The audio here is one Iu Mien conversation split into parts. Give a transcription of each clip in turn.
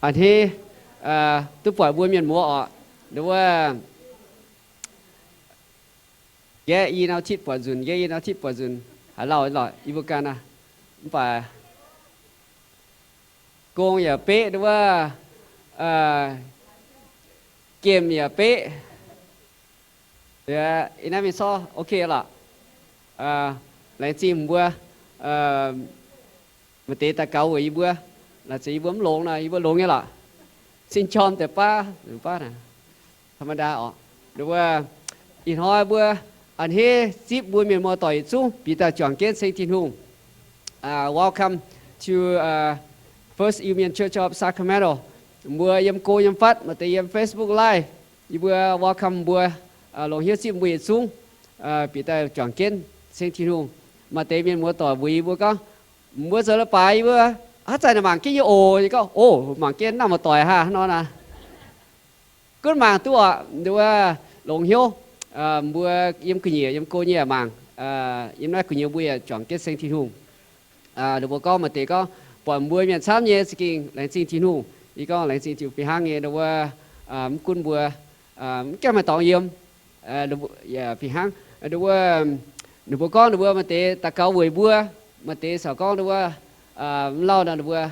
a'hneiv duqv buatc mbuo mienh muoz orqc. Nduov, nqaeqv i norm titv buatc nzunc, nqaeqv i norm titv buatc nzunc, haaix lauh lorqc, yie mbuo ganh aqv. Mv baac gong yaac beqv, nduov, gemh yaac beqv. Ih naaiv mingh sorv ok lorqc. Laengz zingh mbuo, maaih deix daux gaux weic yie mbuo. Laaix zeiz yie mbuo mv longx nor, yie mbuo longx nyei lorqc. Sin jorm deix baav, baav naaic, ธรรมดา orqc. Nduov, ih hnoi mbuo a'hneiv zipv mbuo mienh muoz-doic yietc zungv bieqc daaih juangc jienv ceng Tin-Hungh. Welcome to First Iu Mien Church of Sacramento. Mbuo yiem go yiem fatv, maaih deix yiem Facebook Live. Yie mbuo welcome mbuo longc hnyouv zipv mbuo yietc zungv bieqc daaih juangc jienv ceng Tin-Hungh. Maaih deix mienh muoz-doic mbuox yie mbuo gorngv, mbuo zoux leiz-baaix yie mbuo haaix zanc mangc jienv yie oc. Yie gorngv, o, mangc jienv naaiv muoz-doic hnangv nor naaic. Gunv mangc duqv orqc, nduov, longc hnyouv. Mbuo yiem gu'nyuoz yiem go nyei yaac mangc, yiem naaiv gu'nyuoz mbuo yaac juangc jienv ceng Tin-Hungh. Ninh mbuo gorngv maaih deix gorngv buatc mbuo mienh camv nyei za'gengh laengz zingh Tin-Hungh. Yie gorngv laengz zingh Tin-Hungh fih hnangv nyei. Ninh mbuo mv gunv mbuo mv gaengh maaih dorngx yiem, fih hnangv. Ninh mbuo, ninh mbuo gorngv ninh mbuo maaih deix daux gaux weic mbuo, maaih deix caux gorngv ninh mbuo mv lauh nor ninh mbuo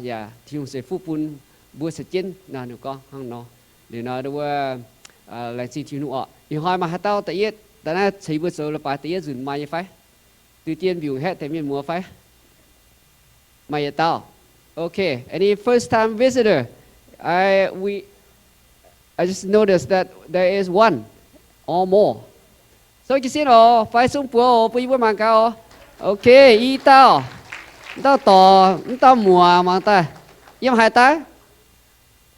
yaac Tin-Hungh ceix fuqv bun mbuo caux jienv nor. Ninh gorngv hnangv nor. Liuz nor ninh mbuo laengz zingh Tin-Hungh orqc. Ih hnoi maaih haaix dauh da'yietv daaih naaiv ceix mbuo zoux leiz-baaix da'yietv nzunc maaih nyei fai? Duih dien mbiungc haeqv deix mienh muoz fai? Maaih yietc dauh. Okay, any first time visitor? I, we, I just noticed that there is one or more. Sou jiez sin oc, fai sung buoz oc, bun yie mbuo mangc gaax oc. Okay, i dauh. Mv dauh dorc, mv dauh muoz mangc daaih. Yiem haaix daaih?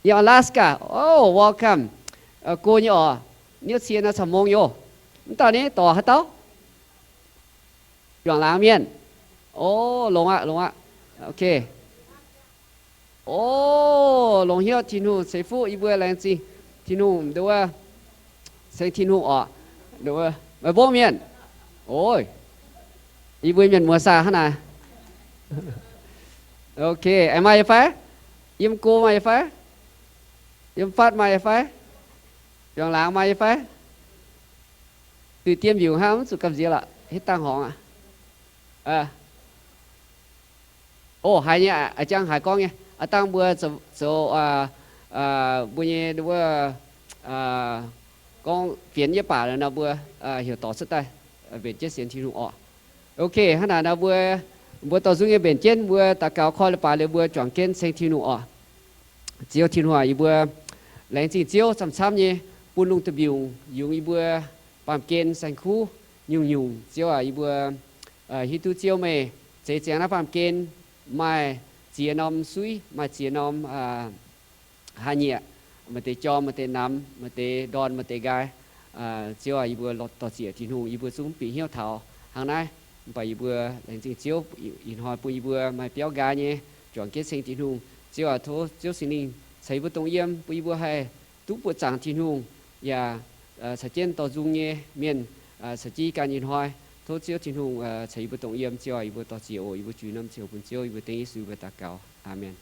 Yiem Alaska. Oh, welcome. Go nyei oc. Niouv cie nor camv mong yoc. Mv dauh ni dorc haaix dauh? Juangc laangz mienh. O, longx aqv, longx aqv. Okay. O, longc hnyouv Tin-Hungh ceix fuqv yie mbuo laengz zingh Tin-Hungh nduov, ceng Tin-Hungh orqc. Maaih mbong mienh. O, yie mbuo mienh muoz saah hnangv naaic. Okay, aengx maaih nyei fai? Yiem go maaih nyei fai? Yiem fatv maaih nyei fai? Juangc laangz maaih nyei fai? Duih dien mbiungc hnangv, mv zuqc gamh nziex lorqc, hitv dangh horngx aqv. O, haiz nyei, a'jang haiz gorngv nyei. Aav dangh mbuo zoux, zoux mbuo nyei wuov, gorngv fienx yietv baac nor mbuo heuc dorc cuotv daaih mbenc jienv sienx Tin-Hungh orqc. Ok, hnangv naaic nor mbuo, mbuo dorh nzung nyei mbenc jienv, mbuo daux gaux koi leiz-baaix liuz mbuo juangc jienv ceng Tin-Hungh orqc. Ziouv Tin-Hungh aac, yie mbuo laengz zingh Ziouv camv-camv nyei bun lungh duih mbiungc yungz yie mbuo baamh gen saeng-kuv nyungc-nyungc. Ziouv aac, yie mbuo hiuv duqv Ziouv meih zeix ziangx naaiv baamh gen maaih ziex norm suiv, maaih ziex norm haaix nyungc, maaih deix jorm, maaih deix namx, maaih deix ndorn, maaih deix nqaai. Ziouv aac, yie mbuo dorh ziec Tin-Hungh, yie mbuo zungv bieqc hnyouv taux hnangv naaiv. Mv baac yie mbuo laengz zingh Ziouv ih hnoi bun yie mbuo maaih biauv nqaai nyei juangc jienv ceng Tin-Hungh. Ziouv aac, tov Ziouv Singx Lingh ceix yie mbuo dongh yiem, bun yie mbuo haih duqv buoqc zaangc Tin-Hungh, yaac caux jienv dorh nzung nyei mienh caux jienv ganh ih hnoi. Tov Ziouv Tin-Hungh ceix yie mbuo dongh yiem. Ziouv aac, yie mbuo dorh ziec oc. Yie mbuo juix norm ziouc bun Ziouv, yie mbuo dengv Yesu mbuo daux gaux. Aamen.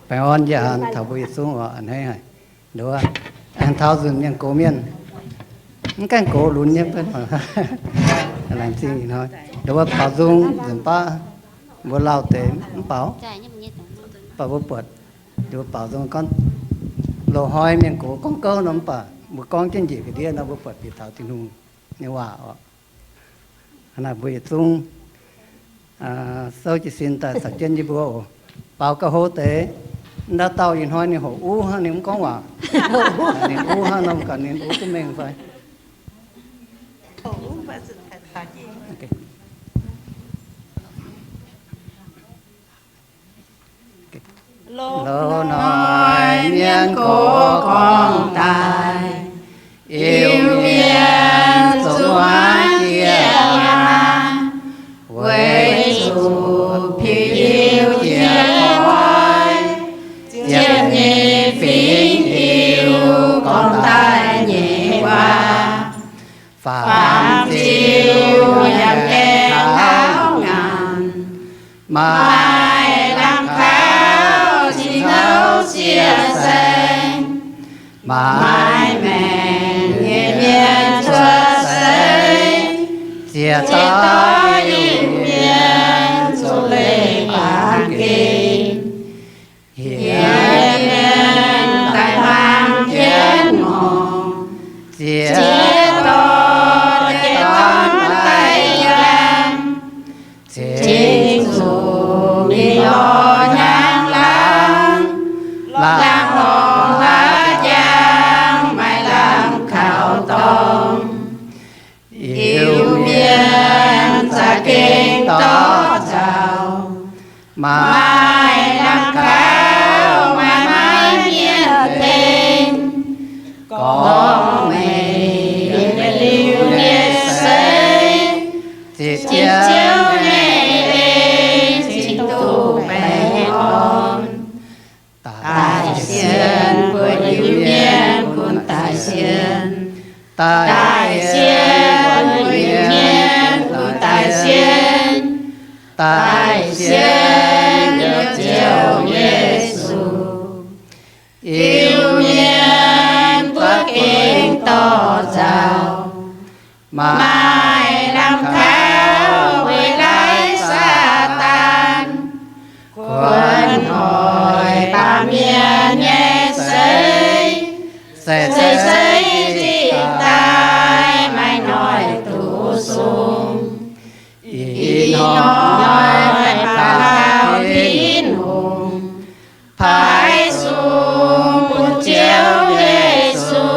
Baengh orn yie taux mbuo yietc zungv oc, a'hneiv haic. Nduov, aengx taux nzunc mienh gox mienh, mv gaengh gox lunx nyei, laengz zingh ih hnoi. Nduov, baaux nzung nzunc baav mbuo lauh deix mv baaux, mv baac mbuo buatc nduov baaux nzung gorngv loz-hnoi mienh gox gorngv gouv nor, mv baac mbuo gorngv jienv njiec ga'ndiev nor, mbuo buatc bieqc taux Tin-Hungh nyei waac oc. Hnangv naaic mbuo yietc zungv Souv jiez sin daaih caux jienv yie mbuo oc. Baaux gauh hlo deix. Ndau dauh ih hnoi ninh hoqc uv hnangv, ninh mv gorngv waac. Ninh uv hnangv nor, ganh ninh uv duqv mengh fai? Loz-hnoi mienh gox gorngv daaih, Iu-Mienh zuqc muangx jiex maah! Weic zuqc piu-iu jiex koi, ziepc nyeic fingx Iu gorngv daaih nyei waac. Faam-ziu yaac gaengh taux ngaanc, maaih lamh kaux cingx houv sieqv saeng, maaih maengc nyei mienh cuotv seix, ziec doic Iu-Mienh zuqc leih baamh gen. Hieh mienh daaih hmuangx jienv ngorc, ziec doic dorn daaih yangh, cingx zuqc mingh lorz hnyangx-laangz, laangz horngc hlaax njang maaih lamh kaux dorngx. Iu-Mienh za'gengh dorh nzauc, maaih lamh kaux maaih maiv mienh tengx, gorngv meih liuz nyei seix, zipv Ziouv nyei en cingx duqv baengh orn. Daic sienx mbuo Iu-Mienh bun daic sienx, daic sienx mbuo Iu-Mienh bun daic sienx, daic sienx liuz Ziouv Yesu. Iu-Mienh duqv gengh dorh nzauc, maaih lamh kaux weic laaix Saadaan, kuonx hoic baamh mienh nyei seix, seix seix ziqc daaih maaih noic duqv sung. Ih hnoi paaiv Tin-Hungh, paaiv sung bun Ziouv Yesu,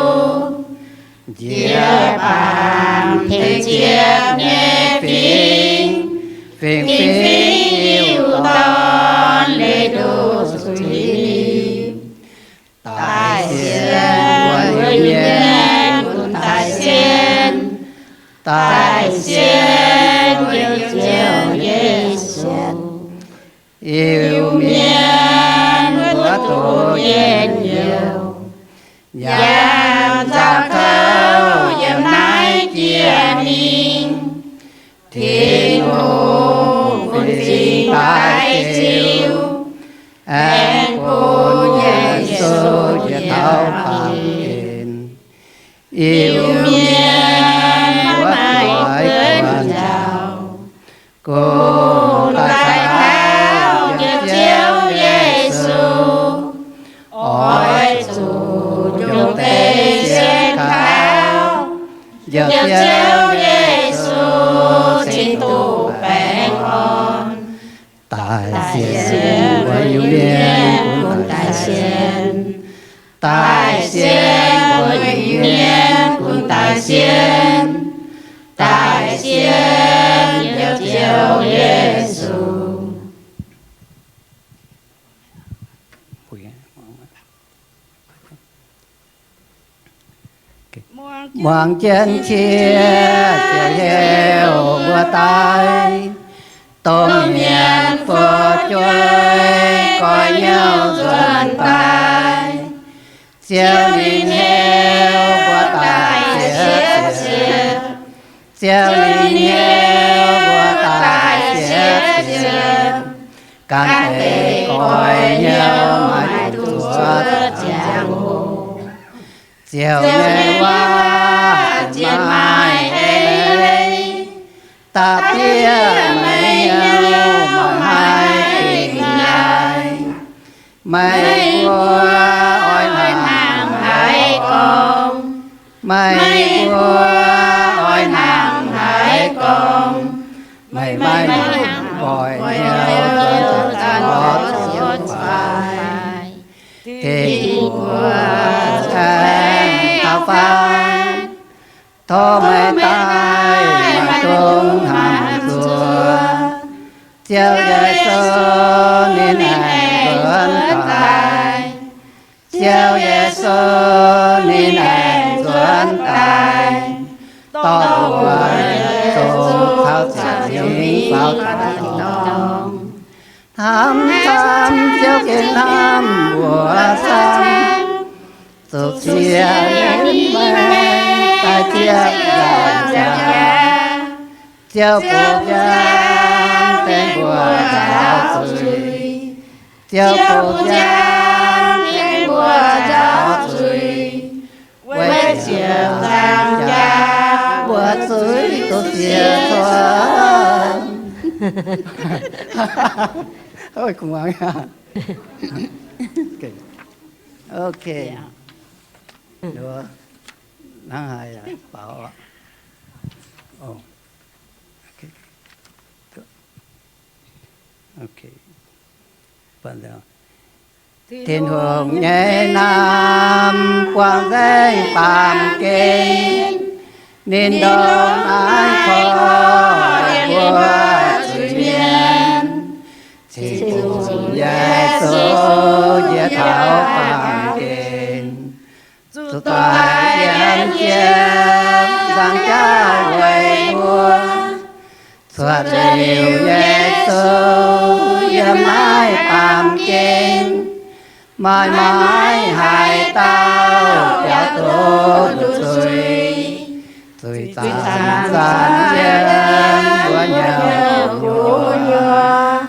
njiec baamh tengx ziepc nyeic fingx, fingx-fingx Iu-Mienh dorn leih nduqc zuiz. Daic sienx mbuo Iu-Mienh bun daic sienx, daic sienx mbuo Ziouv Yesu. Iu-Mienh mbuo duqv njien-youh, yaac nzauh kouv yiem naaiv jiex mingh. Tin-Hungh funx zingh daaih ziux, aengx bun Yesu njiec taux baamh gen. Iu-Mienh mbuo duqv kuonx nzauh, kungx daaih taux njoux Ziouv Yesu. Oix zuqc jomc deix sienx kaux njoux Ziouv Yesu cingx duqv baengh orn. Daic sienx mbuo Iu-Mienh bun daic sienx, daic sienx mbuo Iu-Mienh bun daic sienx, daic sienx njoux Ziouv Yesu. Muangx jienv qiex ziouc heuc mbuo daaih, dongh mienh fu'jueiv goiv hnyouv nzuonx daaih. Ziouv ninh heuc mbuo daaih siepv-siepv. Ziouv ninh heuc mbuo daaih siepv-siepv. Gan deix goiv hnyouv maiv dungx zuov ziangh hoc. Ziouv nyei waac maaih eix leiz, da'bieqc meih nyei hnyouv maiv haih dingh yaac. Meih mbuo oix hnangv haaix gorngv? Meih mbuo oix hnangv haaix gorngv? Meih maiv hnangv oix hnyouv nzuonx daaih lorz Ziouv fai? Tin-Hungh mbuox aengx taux fai? Tov meih daaih maiv dungx hnamv zuov. Ziouv Yesu ninh aengx nzuonx daaih. Ziouv Yesu ninh aengx nzuonx daaih, dorh mbuo yietc zungv caux Ziouv Singx Lingh faaux daaih tin-dorngh. Hnamv camv Ziouv gengh hnamv mbuo camv, zuqc ciev ninh maengx daaih ziepc nzaangc jaax. Ziouv bun njang tengx mbuo nzaaux zuiz. Ziouv bun njang tengx mbuo nzaaux zuiz. Weic ziepc nzaangc jaax mbuo zuiz duqv ciev cuotv. Ok. Hnangv haaix baaux. Tin-Hungh nyei naamh buangh nzengc baamh gen, ninh ndongc naaiv korv mbuo zuiz mienh, cingx bun Yesu njiec taux baamh gen, zuqc doic yiem ziepc nzaangc jauv weic mbuo. Cuotv liuz Yesu yiem naaiv baamh gen, maaih maaih haaix dauh biaux duqv nduqc zuiz? Zuiz zanc-zanc yiem mbuo nyei gu'nyuoz,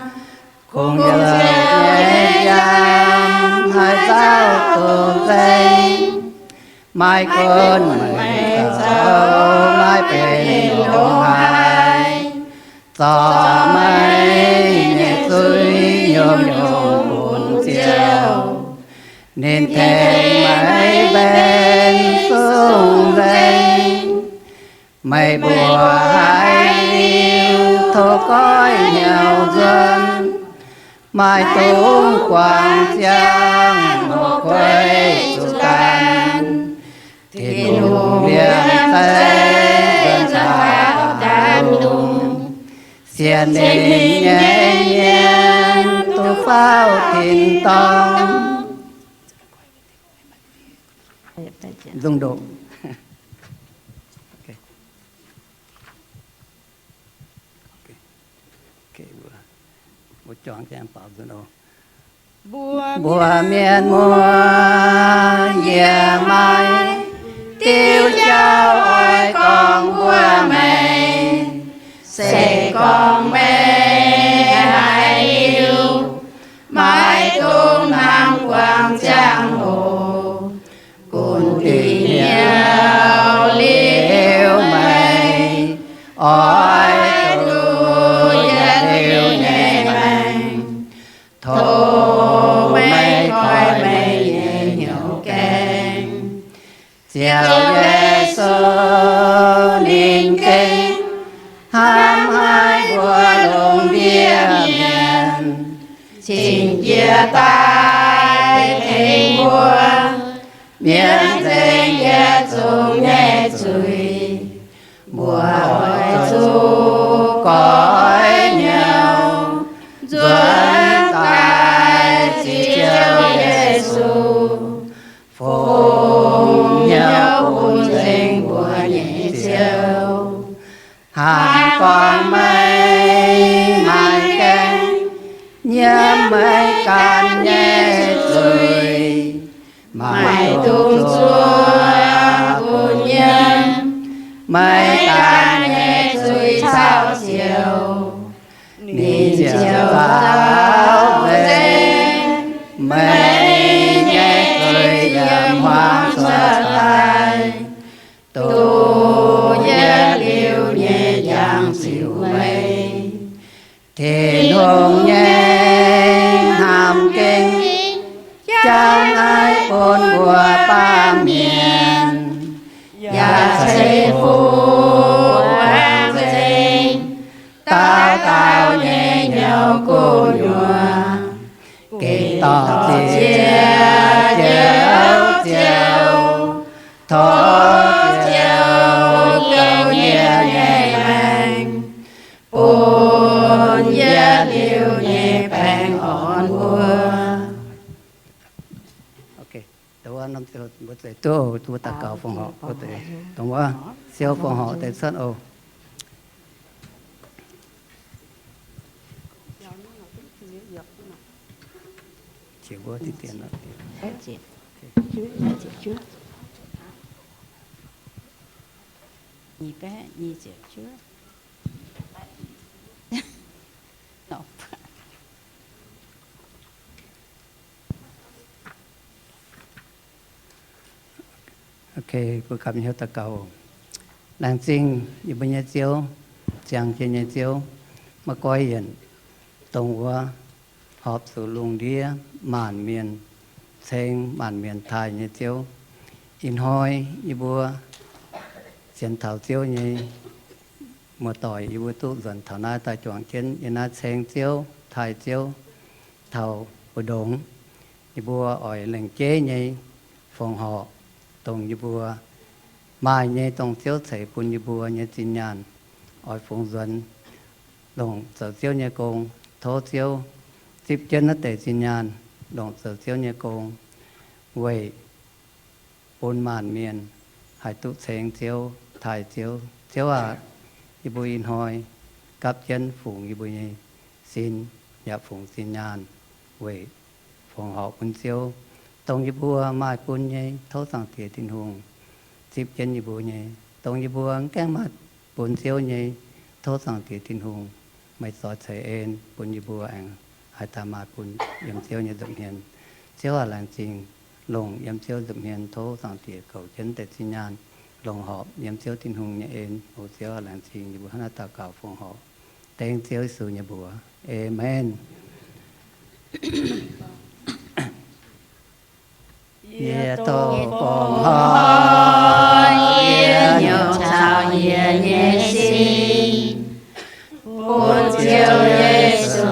kungx-youz nyei njang haih nzauh dungz nzengc. Maaih gunv meih zoux, maaih benx longx haic, zorc meih nyei zuiz nyungc-nyungc bun Ziouv. Ninh tengx meih mbenc sung nzengc. Meih mbuo haiz liuz tov goiv hnyouv nzuonx, maiv dungx guangc ziangh hoc kuei zuqc ganh. Tin-Hungh liemh zeih nzuonx daaih longc sienx ninh nyei mienh duqv faaux tin-dorngh. Nzung ndoqc. Mbuo mienh muoz, yie maiv diuv jauv oix gorngv mbuox meih. Se gorngv meih haiz liuz, maiv dungx hnamv guangc ziangh hoc, gunv dih hnyouv liuz meih oix duqv yietc liuz nyei maengc. Tov meih koi meih nyei hnyouv gaengh. Ziouv Yesu ninh gengh hnamv haic mbuo lungh ndiev mienh, cingx jiez daaih tengx mbuo mienv nzengc yietc zungv nyei zuiz. Mbuo oix zuqc goiv hnyouv nzuonx daaih ziqc Ziouv Yesu, fongc hnyouv bun nzengc mbuo nyei Ziouv. Hnangv gorngv meih maaih gaengh nyiemv meih ganh nyei zuiz, maiv dungx zuov bun nyiemv meih ganh nyei zuiz caux Ziouv. Ninh ziouc zaaux nzengc meih nyei zuiz yiem hmuangx cuotv daaih, duqv yietc liuz nyei njang ziux meih. Tin-Hungh nyei hnamv gengh jauv naaiv bun mbuo baamh mienh, yaac ceix fuqv nzengc dauh dauh nyei Tov Ziouv gaux yie nyei maengc, bun yie liuz nyei baengh orn mbuo. Dongh wuov norm ziouc mbuo zeiz duqv, mbuo daux gaux fongc horc, mbuo deix dongh wuov siou fongc horc deix cuotv oc. Qiex mbuo diqv dien. Ok, mbuo gapv hnyouv daux gaux. Laengz zingh yie mbuo nyei Ziouv, ziangh jienv nyei Ziouv, maiv goiv yienc, dongh wuov horpc zuqc lungh ndiev maanc mienh ceng, maanc mienh taaih nyei Ziouv. Ih hnoi yie mbuo sienx taux Ziouv nyei muoz-doic, yie mbuo duqv nzuonx taux naaiv daaih juangc jienv yiem naaiv ceng Ziouv, taaih Ziouv. Taux mbu'ndongx, yie mbuo oix lengc jeiv nyei fongc horc, dongh yie mbuo maaih nyei, dongh Ziouv ceix bun yie mbuo nyei zinh nyaanh, oix fungx nzuonx longc zoux Ziouv nyei gong. Tov Ziouv zipv jienv naaiv deix zinh nyaanh longc zoux Ziouv nyei gong, weic bun maanc mienh haih duqv ceng Ziouv, taaih Ziouv. Ziouv aac, yie mbuo ih hnoi gapv jienv fungx yie mbuo nyei sin yaac fungx zinh nyaanh weic fongc horc bun Ziouv. Dongh yie mbuo maaih bun nyei, tov Zaangc Diex Tin-Hungh zipv jienv yie mbuo nyei. Dongh yie mbuo mv gaengh maaih bun Ziouv nyei, tov Zaangc Diex Tin-Hungh meih zoix ceix en bun yie mbuo aengx haih daaih maaih bun yiem Ziouv nyei nza'hmien. Ziouv aac, laengz zingh longc yiem Ziouv nza'hmien. Tov Zaangc Diex goux jienv deix zinh nyaanh longc horpc yiem Ziouv Tin-Hungh nyei en. O Ziouv aac, laengz zingh. Yie mbuo hnangv naaiv daux gaux fongc horc dengv Ziouv Yesu nyei mbuox. Aamen. Yie doqc fongc horc, yie hnyouv caux yie nyei sin bun Ziouv Yesu,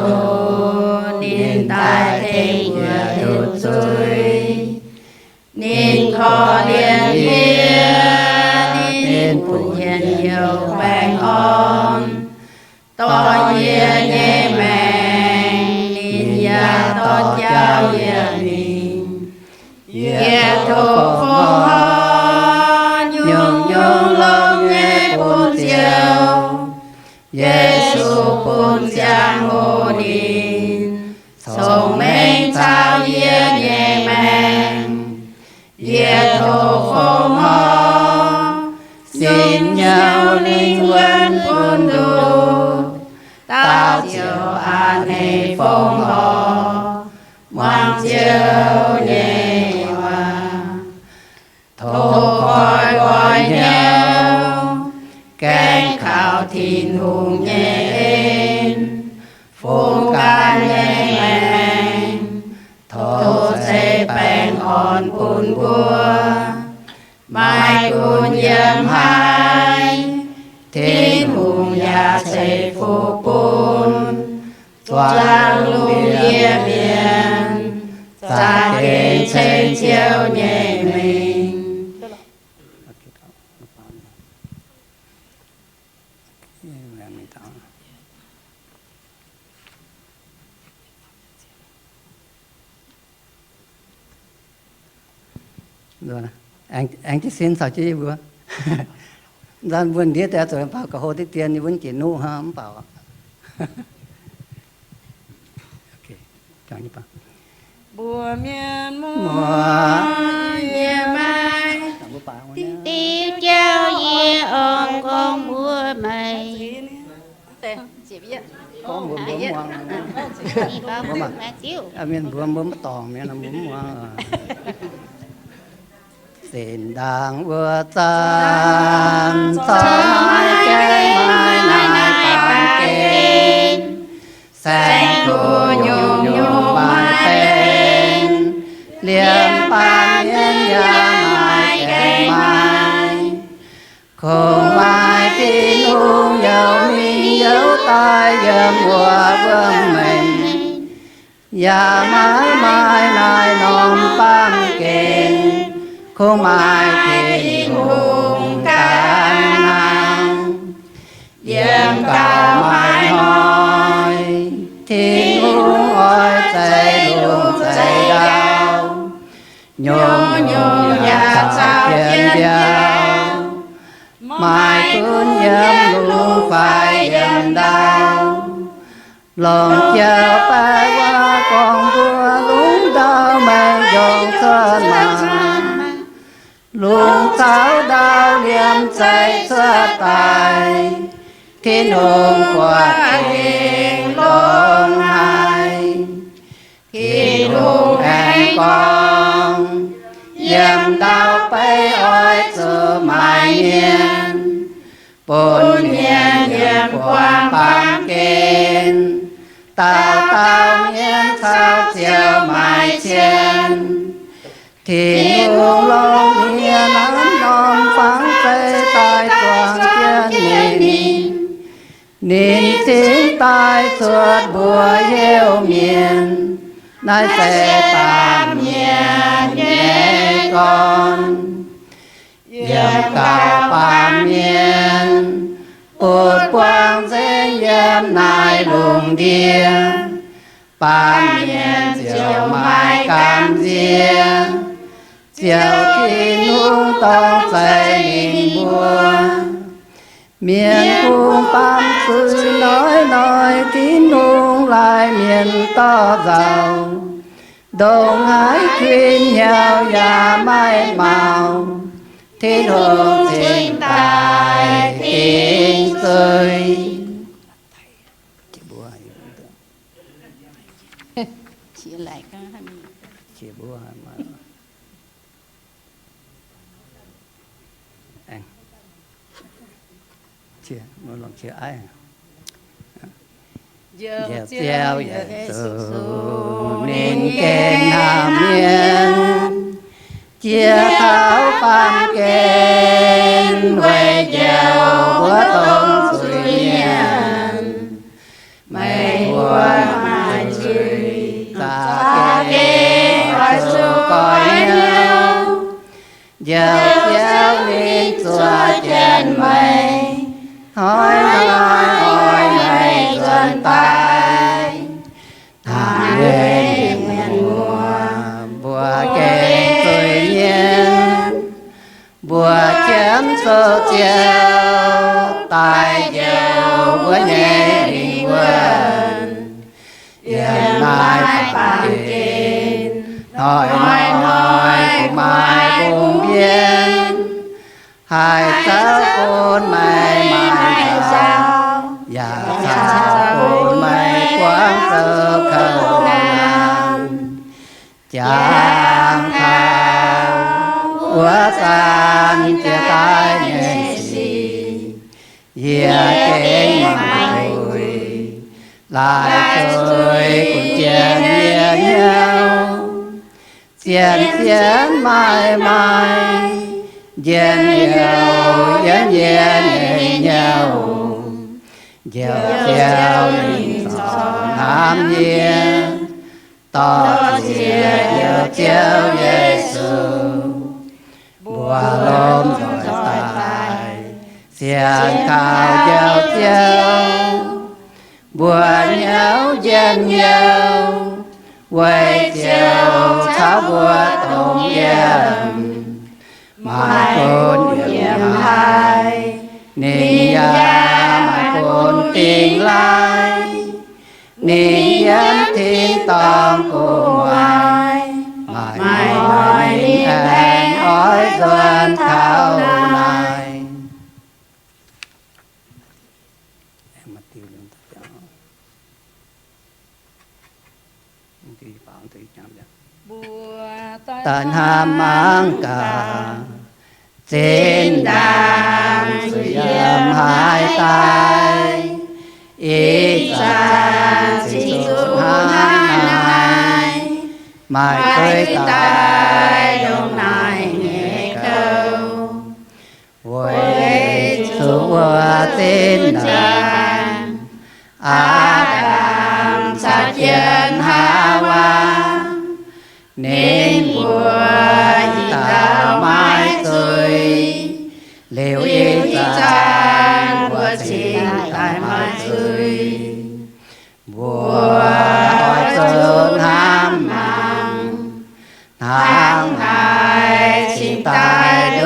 ninh daaih tengx yie duqv zuiz. Ninh korv-lienh yie, ninh bun yie hnyouv baengh orn, dorh yie nyei maengc, ninh yaac dorh jauv yie mingh. Yie doqc fongc horc, nyungc-nyungc longx nyei bun Ziouv. Yesu bun ziangh hoc ninh cong-mengh caux yie nyei maengc. Yie doqc fongc horc, sin hnyouv lingh wuonh bun nduqc, daauh ziouc a'hneiv fongc horc, muangx Ziouv nyei waac. Tov goiv goiv hnyouv, gaengh kaux Tin-Hungh nyei en, fungx ganh nyei maengc. Tov ceix baengh orn bun mbuo, maiv gunv yiem haaix, Tin-Hungh yaac ceix fuqv bun zuangx lungh ndiev mienh za'gengh ceng Ziouv nyei mengh. Aengx jiez sin caux jienv yie mbuo. Nzanc mbuo ndiev deix zuqc mv baac ga'hlo diqv dien, yie mbuo jiex nuqv hnangv mv baac. Mbuo mienh muoz, yie maiv diuv jauv, yie ong gorngv mbuox meih. Gorngv mbuox mbuo muangx. Mienh mbuo mbuo mv dorngc mienh mbuo mv muangx. Zinh ndaangc wuov zanc, corc maiv gaengh maaih naaiv baamh gen. Saeng-kuv nyungc-nyungc maiv benx, liemh baamh mienh yaac maiv gaengh maaih. Kungx maaih Tin-Hungh youh mingh youh daaih yiem wuov wuom-mengh, yaac maiv maaih naaiv norm baamh gen. kungx maaih Tin-Hungh ganh hnangv. Yiem gauh maaih hnoi, Tin-Hungh oix zeix lungh zeix ndau, nyungc-nyungc yaac caux jienv nziaauc. Maiv gunv yiem lungh fai yiem ndau, longc jauv-baeqc waac gorngv mbuox lungh ndau, meih njorngh cuotv maah! Lungh caux ndau liemh zeih cuotv daaih, Tin-Hungh buatc gengh longx haic. Tin-Hungh aengx gorngv, Yiem ndau-beiv oix zuqc maaih mienh, bun mienh yiem buangh baamh gen, dauh dauh mienh caux ziouc maaih cien. Tin-Hungh longc mienh hnangv norm fangx zeiv daaih zuangx jienv ninh. Ninh cingx daaih cuotv mbuox heuc mienh, Naaiv se baamh mienh nyei gorn. Yiem gauh baamh mienh butv buangh nzengc yiem naaiv lungh ndiev, baamh mienh ziouc maaih gamh nziex, ziouc Tin-Hungh dorng zeix ninh mbuo. Mienh kungx baamh zuiz noic noic, Tin-Hungh laaic mienh dorh nzauh, ndongc haaix kuinx hnyouv yaac maiv maux, Tin-Hungh cingx daaih dingc zuiz. Njoux Ziouv Yesu, ninh gengh hnamv mienh, jiex taux baamh gen weic njoux mbuo dongh zuiz-mienh. Meih mbuo maaih zuiz, za'gengh oix zuqc goiv hnyouv. Njoux Ziouv ninh zuov jienv meih, hnoi-hnoi oix meih nzuonx daaih. Hnangv naaic mienh mbuo, mbuo gengh zuiz-mienh, mbuo qiemx zuqc Ziouv daaih njoux mbuo nyei lingh wuonh. Yiem naaiv baamh gen hnoi-hnoi kungx maaih mbungh mbienv, haih caux bun meih maaih nzauh, yaac caux bun meih buangv zoux kouv naanc. Jangx taux wuov zanc jiex daaih nyei sic, yie gengh maiv oix laaix zuiz gunv jienv yie hnyouv. Zien-zien maaih-maaih njien-youh yiem yie nyei hnyouv. Njoux Ziouv ninh corc hnamv yie, dorh ziec Njoux Ziouv Yesu, mbuo lomh nzoih daaih sienx kaux Njoux Ziouv. Mbuo hnyouv njien-youh weic Ziouv caux mbuo dongh yiem. Maaih bun yiem haic, ninh yaac maaih bun dingh laai. Ninh yiem tin-dorngh gu'nguaaic, maaih hnoi ninh aengx oix nzuonx taux naaiv. Daaih hnamv mangc gaax, zinh ndaangc zuiz-yiem haaix daaih, ih zanc cingx zuqc hnangv naaiv, maaih zuiz daaih ndongc naaiv nyei kouv. Weic zuqc wuov zinh ndaangc, Aa^ndam caux jienv Haawaa, ninh mbuo ih dauh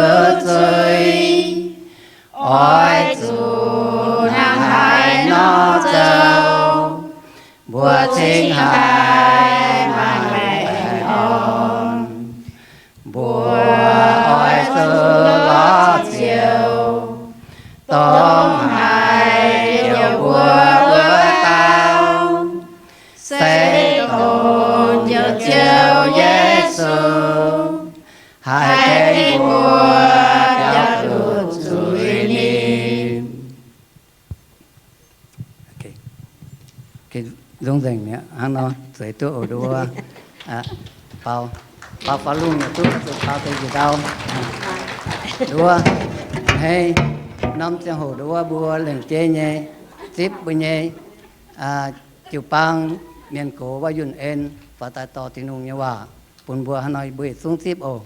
zoux zuiz, oix zuqc hnangv haaix nor zoux, mbuo cingx haih maaih baengh orn. Mbuo oix zuqc lorz Ziouv, dongh haiz heuc mbuo wuov dauh, se dongh heuc Ziouv Yesu, haih tengx mbuo biaux duqv zuiz ninh. Nzung nzengc mi'aqv, hnangv nor zueiz duqv oc nduov. Baaux, baaux faaux lungh yaac duqv, zuqc baaux deix njiec ndau. Nduov, a'hneiv norm ziangh hoc nduov mbuo lengc jeiv nyei zipv mbuo nyei jiu-baang mienh gox wuov yunh en, faaux daaih dorh Tin-Hungh nyei waac bun mbuo. Hnangv nor mbuo yietc zungv zipv oc.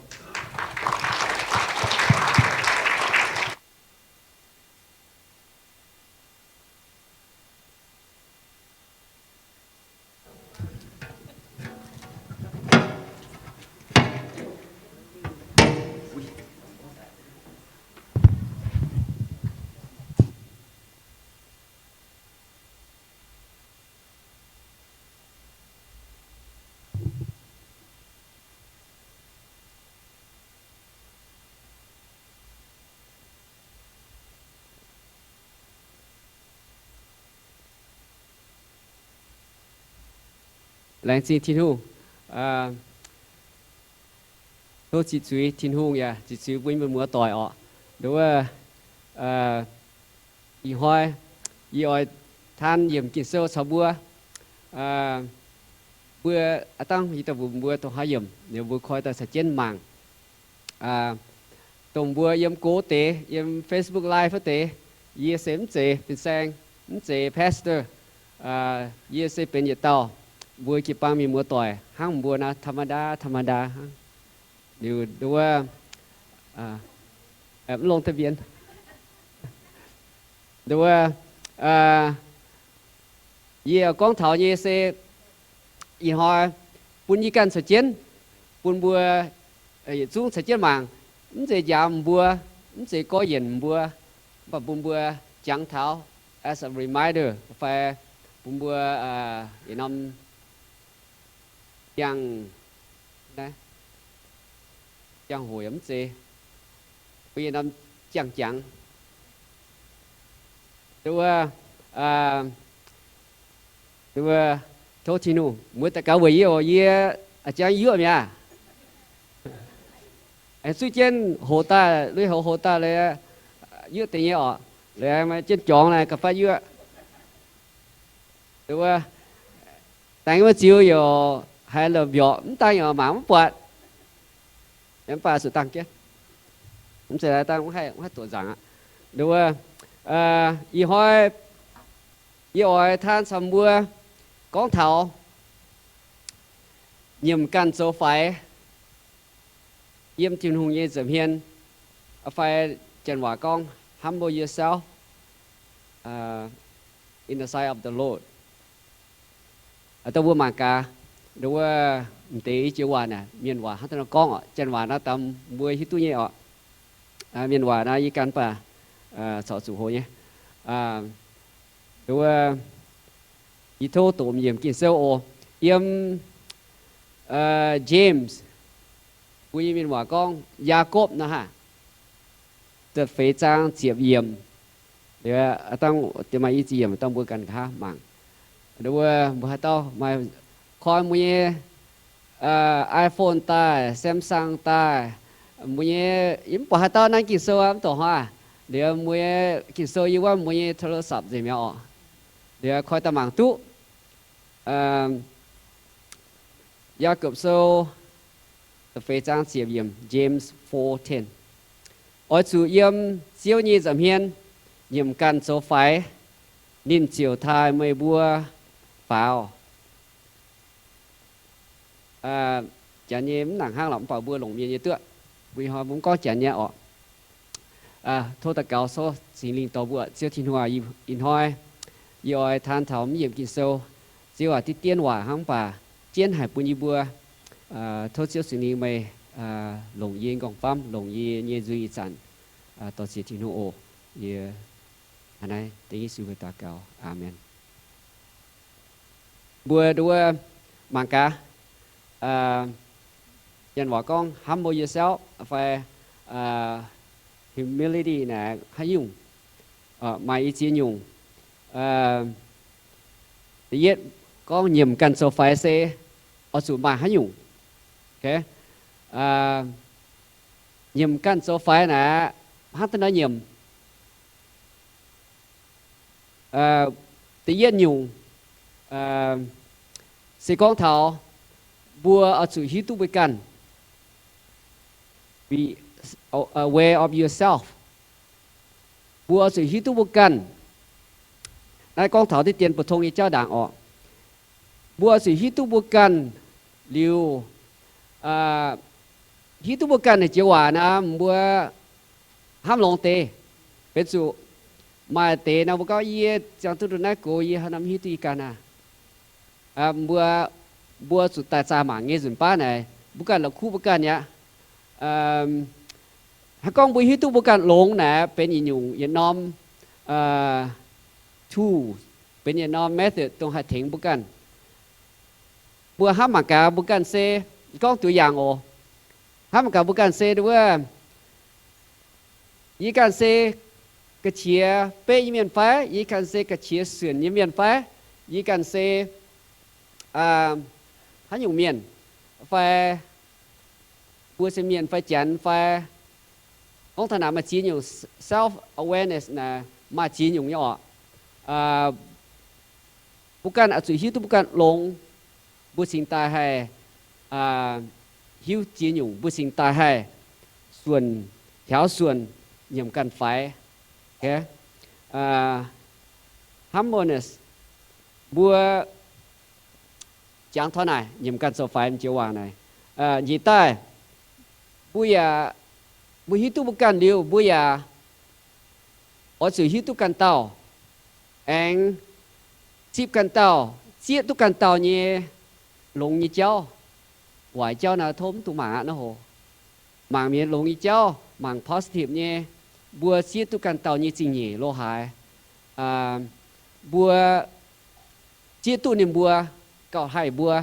Laengz zingh Tin-Hungh. Tov ziqc zuiz Tin-Hungh yaac ziqc zuiz mbuo nyei muoz-doic orqc. Nduov, ih hnoi yie oix taan yiemc Ging-Sou caux mbuo. Mbuo aav dangh yie daaih mbuox mbuo dongh haaix yiemc, ninh mbuo koi daaih caux jienv mangc. Dongh mbuo yiem go deix, yiem Facebook Live wuov deix, yie se mv zeiz fin-saeng, mv zeiz pastor. Yie se benx yietc dauh mbuo jiu-baang mienh muoz-doic hnangv mbuo naaiv ธรรมดา ธรรมดา hnangv. Liuz nduov, mv longc da'mbienx. Nduov, yie gorngv taux nyei se ih hnoi bun yie ganh caux jienv, bun mbuo yietc zungv caux jienv mangc. Mv zeiz njaaux mbuo, mv zeiz gorngv yienc mbuo, mv baac bun mbuo jangx taux as a reminder fai bun mbuo yietc norm jangx, jangx hoc yaac mv zeiz, bun yietc norm jangx jangx. Nduov, nduov, tov Tin-Hungh muoz daaih gaux weic yie oc. Yie a'jangv yuoqv mi'aqv. Zuqv jienv hoc daaih, lui-houx hoc daaih, yuoqv deix nyei orqc. Liuz jienv jorngx naaic gauh fatv yuoqv. Nduov, daengx wuov ziux youc haiz lomh mbiorqc, mv dangh youc mangc mv buatc. Mv baac zuqc dangh jienv, mv zeiz dangh mv haih doqc nzaangc aqv. Nduov, ih hnoi yie oix taan caux mbuo gorngv taux nyiemc ganh zoux faix yiem Tin-Hungh nyei nza'hmien, fai janx waac gorngv humble yourself in the sight of the Lord. Dongh mbuo mangc gaax, nduov, m'deix i joux waac naaic, mienh waac hnangv daaih nor gorngv oc. Janx waac naaiv daaih mbuo hiuv duqv nyei orqc. Mienh waac naaiv yie ganh baac corc zuqc hoc nyei. Nduov, yie tov doqc yiemc Ging-Sou oc. Yiem James, mbuo nyei mienh waac gorngv Yaakopv nor haah, da'feix zaang ziepc yiemc. Dangh diex maaih i ziepc yiemc dangh mbuo ganh nqa'haav mangc. Nduov, mbuo haaix dauh maaih koi mbuo nyei iPhone daaih, Samsung daaih, mbuo nyei, yie mv buatc haaix dauh naaiv Ging-Sou mv doqc hnoi. Liuz mbuo nyei Ging-Sou yie wuov mbuo nyei โทรศัพท์ nzengc mi'aqv orqc. Liuz koi daaih mangc duqv. Yaakopv Sou da'feix zaang ziepc yiemc, James four ten. Oix zuqc yiem Ziouv nyei nza'hmien nyiemc ganh zoux faix, ninh ziouc taaih meih mbuo faaux. Janx nyei mv nangc hnangv lorqc, mv baac mbuo longc mienh nyei duqv. Mbuo ih hnoi mbuo mv gorngv janx nyei orqc. Tov daux gaux, tov Singx Lingh dorh mbuo. Ziouv Tin-Hungh, ih hnoi yie oix taan taux mv yiemc Ging-Sou. Ziouv aac, diqv dien waac hnangv, mv baac jienv haic bun yie mbuo. Tov Ziouv Singx Lingh meih longc yie nyei nqorngv-famv, longc yie nyei nzuih ih zanc dorh ziex Tin-Hungh oc. Yie hnangv naaiv dengv Yesu mbuo daux gaux. Aamen. Mbuo nduov mangc gaax, janx waac gorngv humble yourself fai humility naaic haaix nyungc, maaih i ziex nyungc. Da'yietv gorngv nyiemc ganh zoux faix se oix zuqc maaih haaix nyungc. Nyiemc ganh zoux faix naaic hnangv da'naaiv nyiemc. Da'yietv nyungc se gorngv taux mbuo oix zuqc hiuv duqv mbuo ganh, be aware of yourself. Mbuo oix zuqc hiuv duqv mbuo ganh. Naaiv gorngv taux diqv dien mbu'tong nyei jauv ndaangc orqc. Mbuo oix zuqc hiuv duqv mbuo ganh liuz, hiuv duqv mbuo ganh naaic jiex waac naaic mbuo hnamv longx deix. Benx zuqc maaih deix naaic mbuo gorngv, yie ziangh duqv ndongc naaiv gox yie haaix norm hiuv duqv yie ganh aqv. Mbuo, mbuo zuqc daaih zaah mangc nyei nzunc baav naaic mbuo ganh la'kuqv mbuo ganh aqv. Hnangv gorngv mbuo hiuv duqv mbuo ganh longx naaic benx yietc nyungc yietc norm tool, benx yietc norm method dongh haih tengx mbuo ganh. Mbuo hnamv mangc gaax mbuo ganh se, gorngv duqv yaangh oc, hnamv mangc gaax mbuo ganh se wuov, yie ganh se ga'qiex beqv nyei mienh fai? Yie ganh se ga'qiex suonc nyei mienh fai? Yie ganh se haaix nyungc mienh? Fai mbuo se mienh fai janx fai? Gorngv taux naaic maaih ziex nyungc, self awareness naaic maaih ziex nyungc nyei orqc. Mbuo ganh oix zuqc hiuv duqv mbuo ganh longx, mbuo cingx daaih haih hiuv ziex nyungc, mbuo cingx daaih haih suonc, hiaaux suonc, nyiemc ganh faix. Humbleness, mbuo jangx taux naaic nyiemc ganh zoux faix m'jiex waac naaic, njiec daaih mbuo yaac, mbuo hiuv duqv mbuo ganh liuz mbuo yaac oix zuqc hiuv duqv ganh dauh, aengx zipv ganh dauh, zieqv duqv ganh dauh nyei longx nyei jauv. Waaic jauv naaiv tov mv dungx mangc aqv nor hoc. Mangc mienh longx nyei jauv, mangc positive nyei, mbuo zieqv duqv ganh dauh nyei zingh nyeic lo haaix, mbuo zieqv duqv ninh mbuo gauh haih mbuo,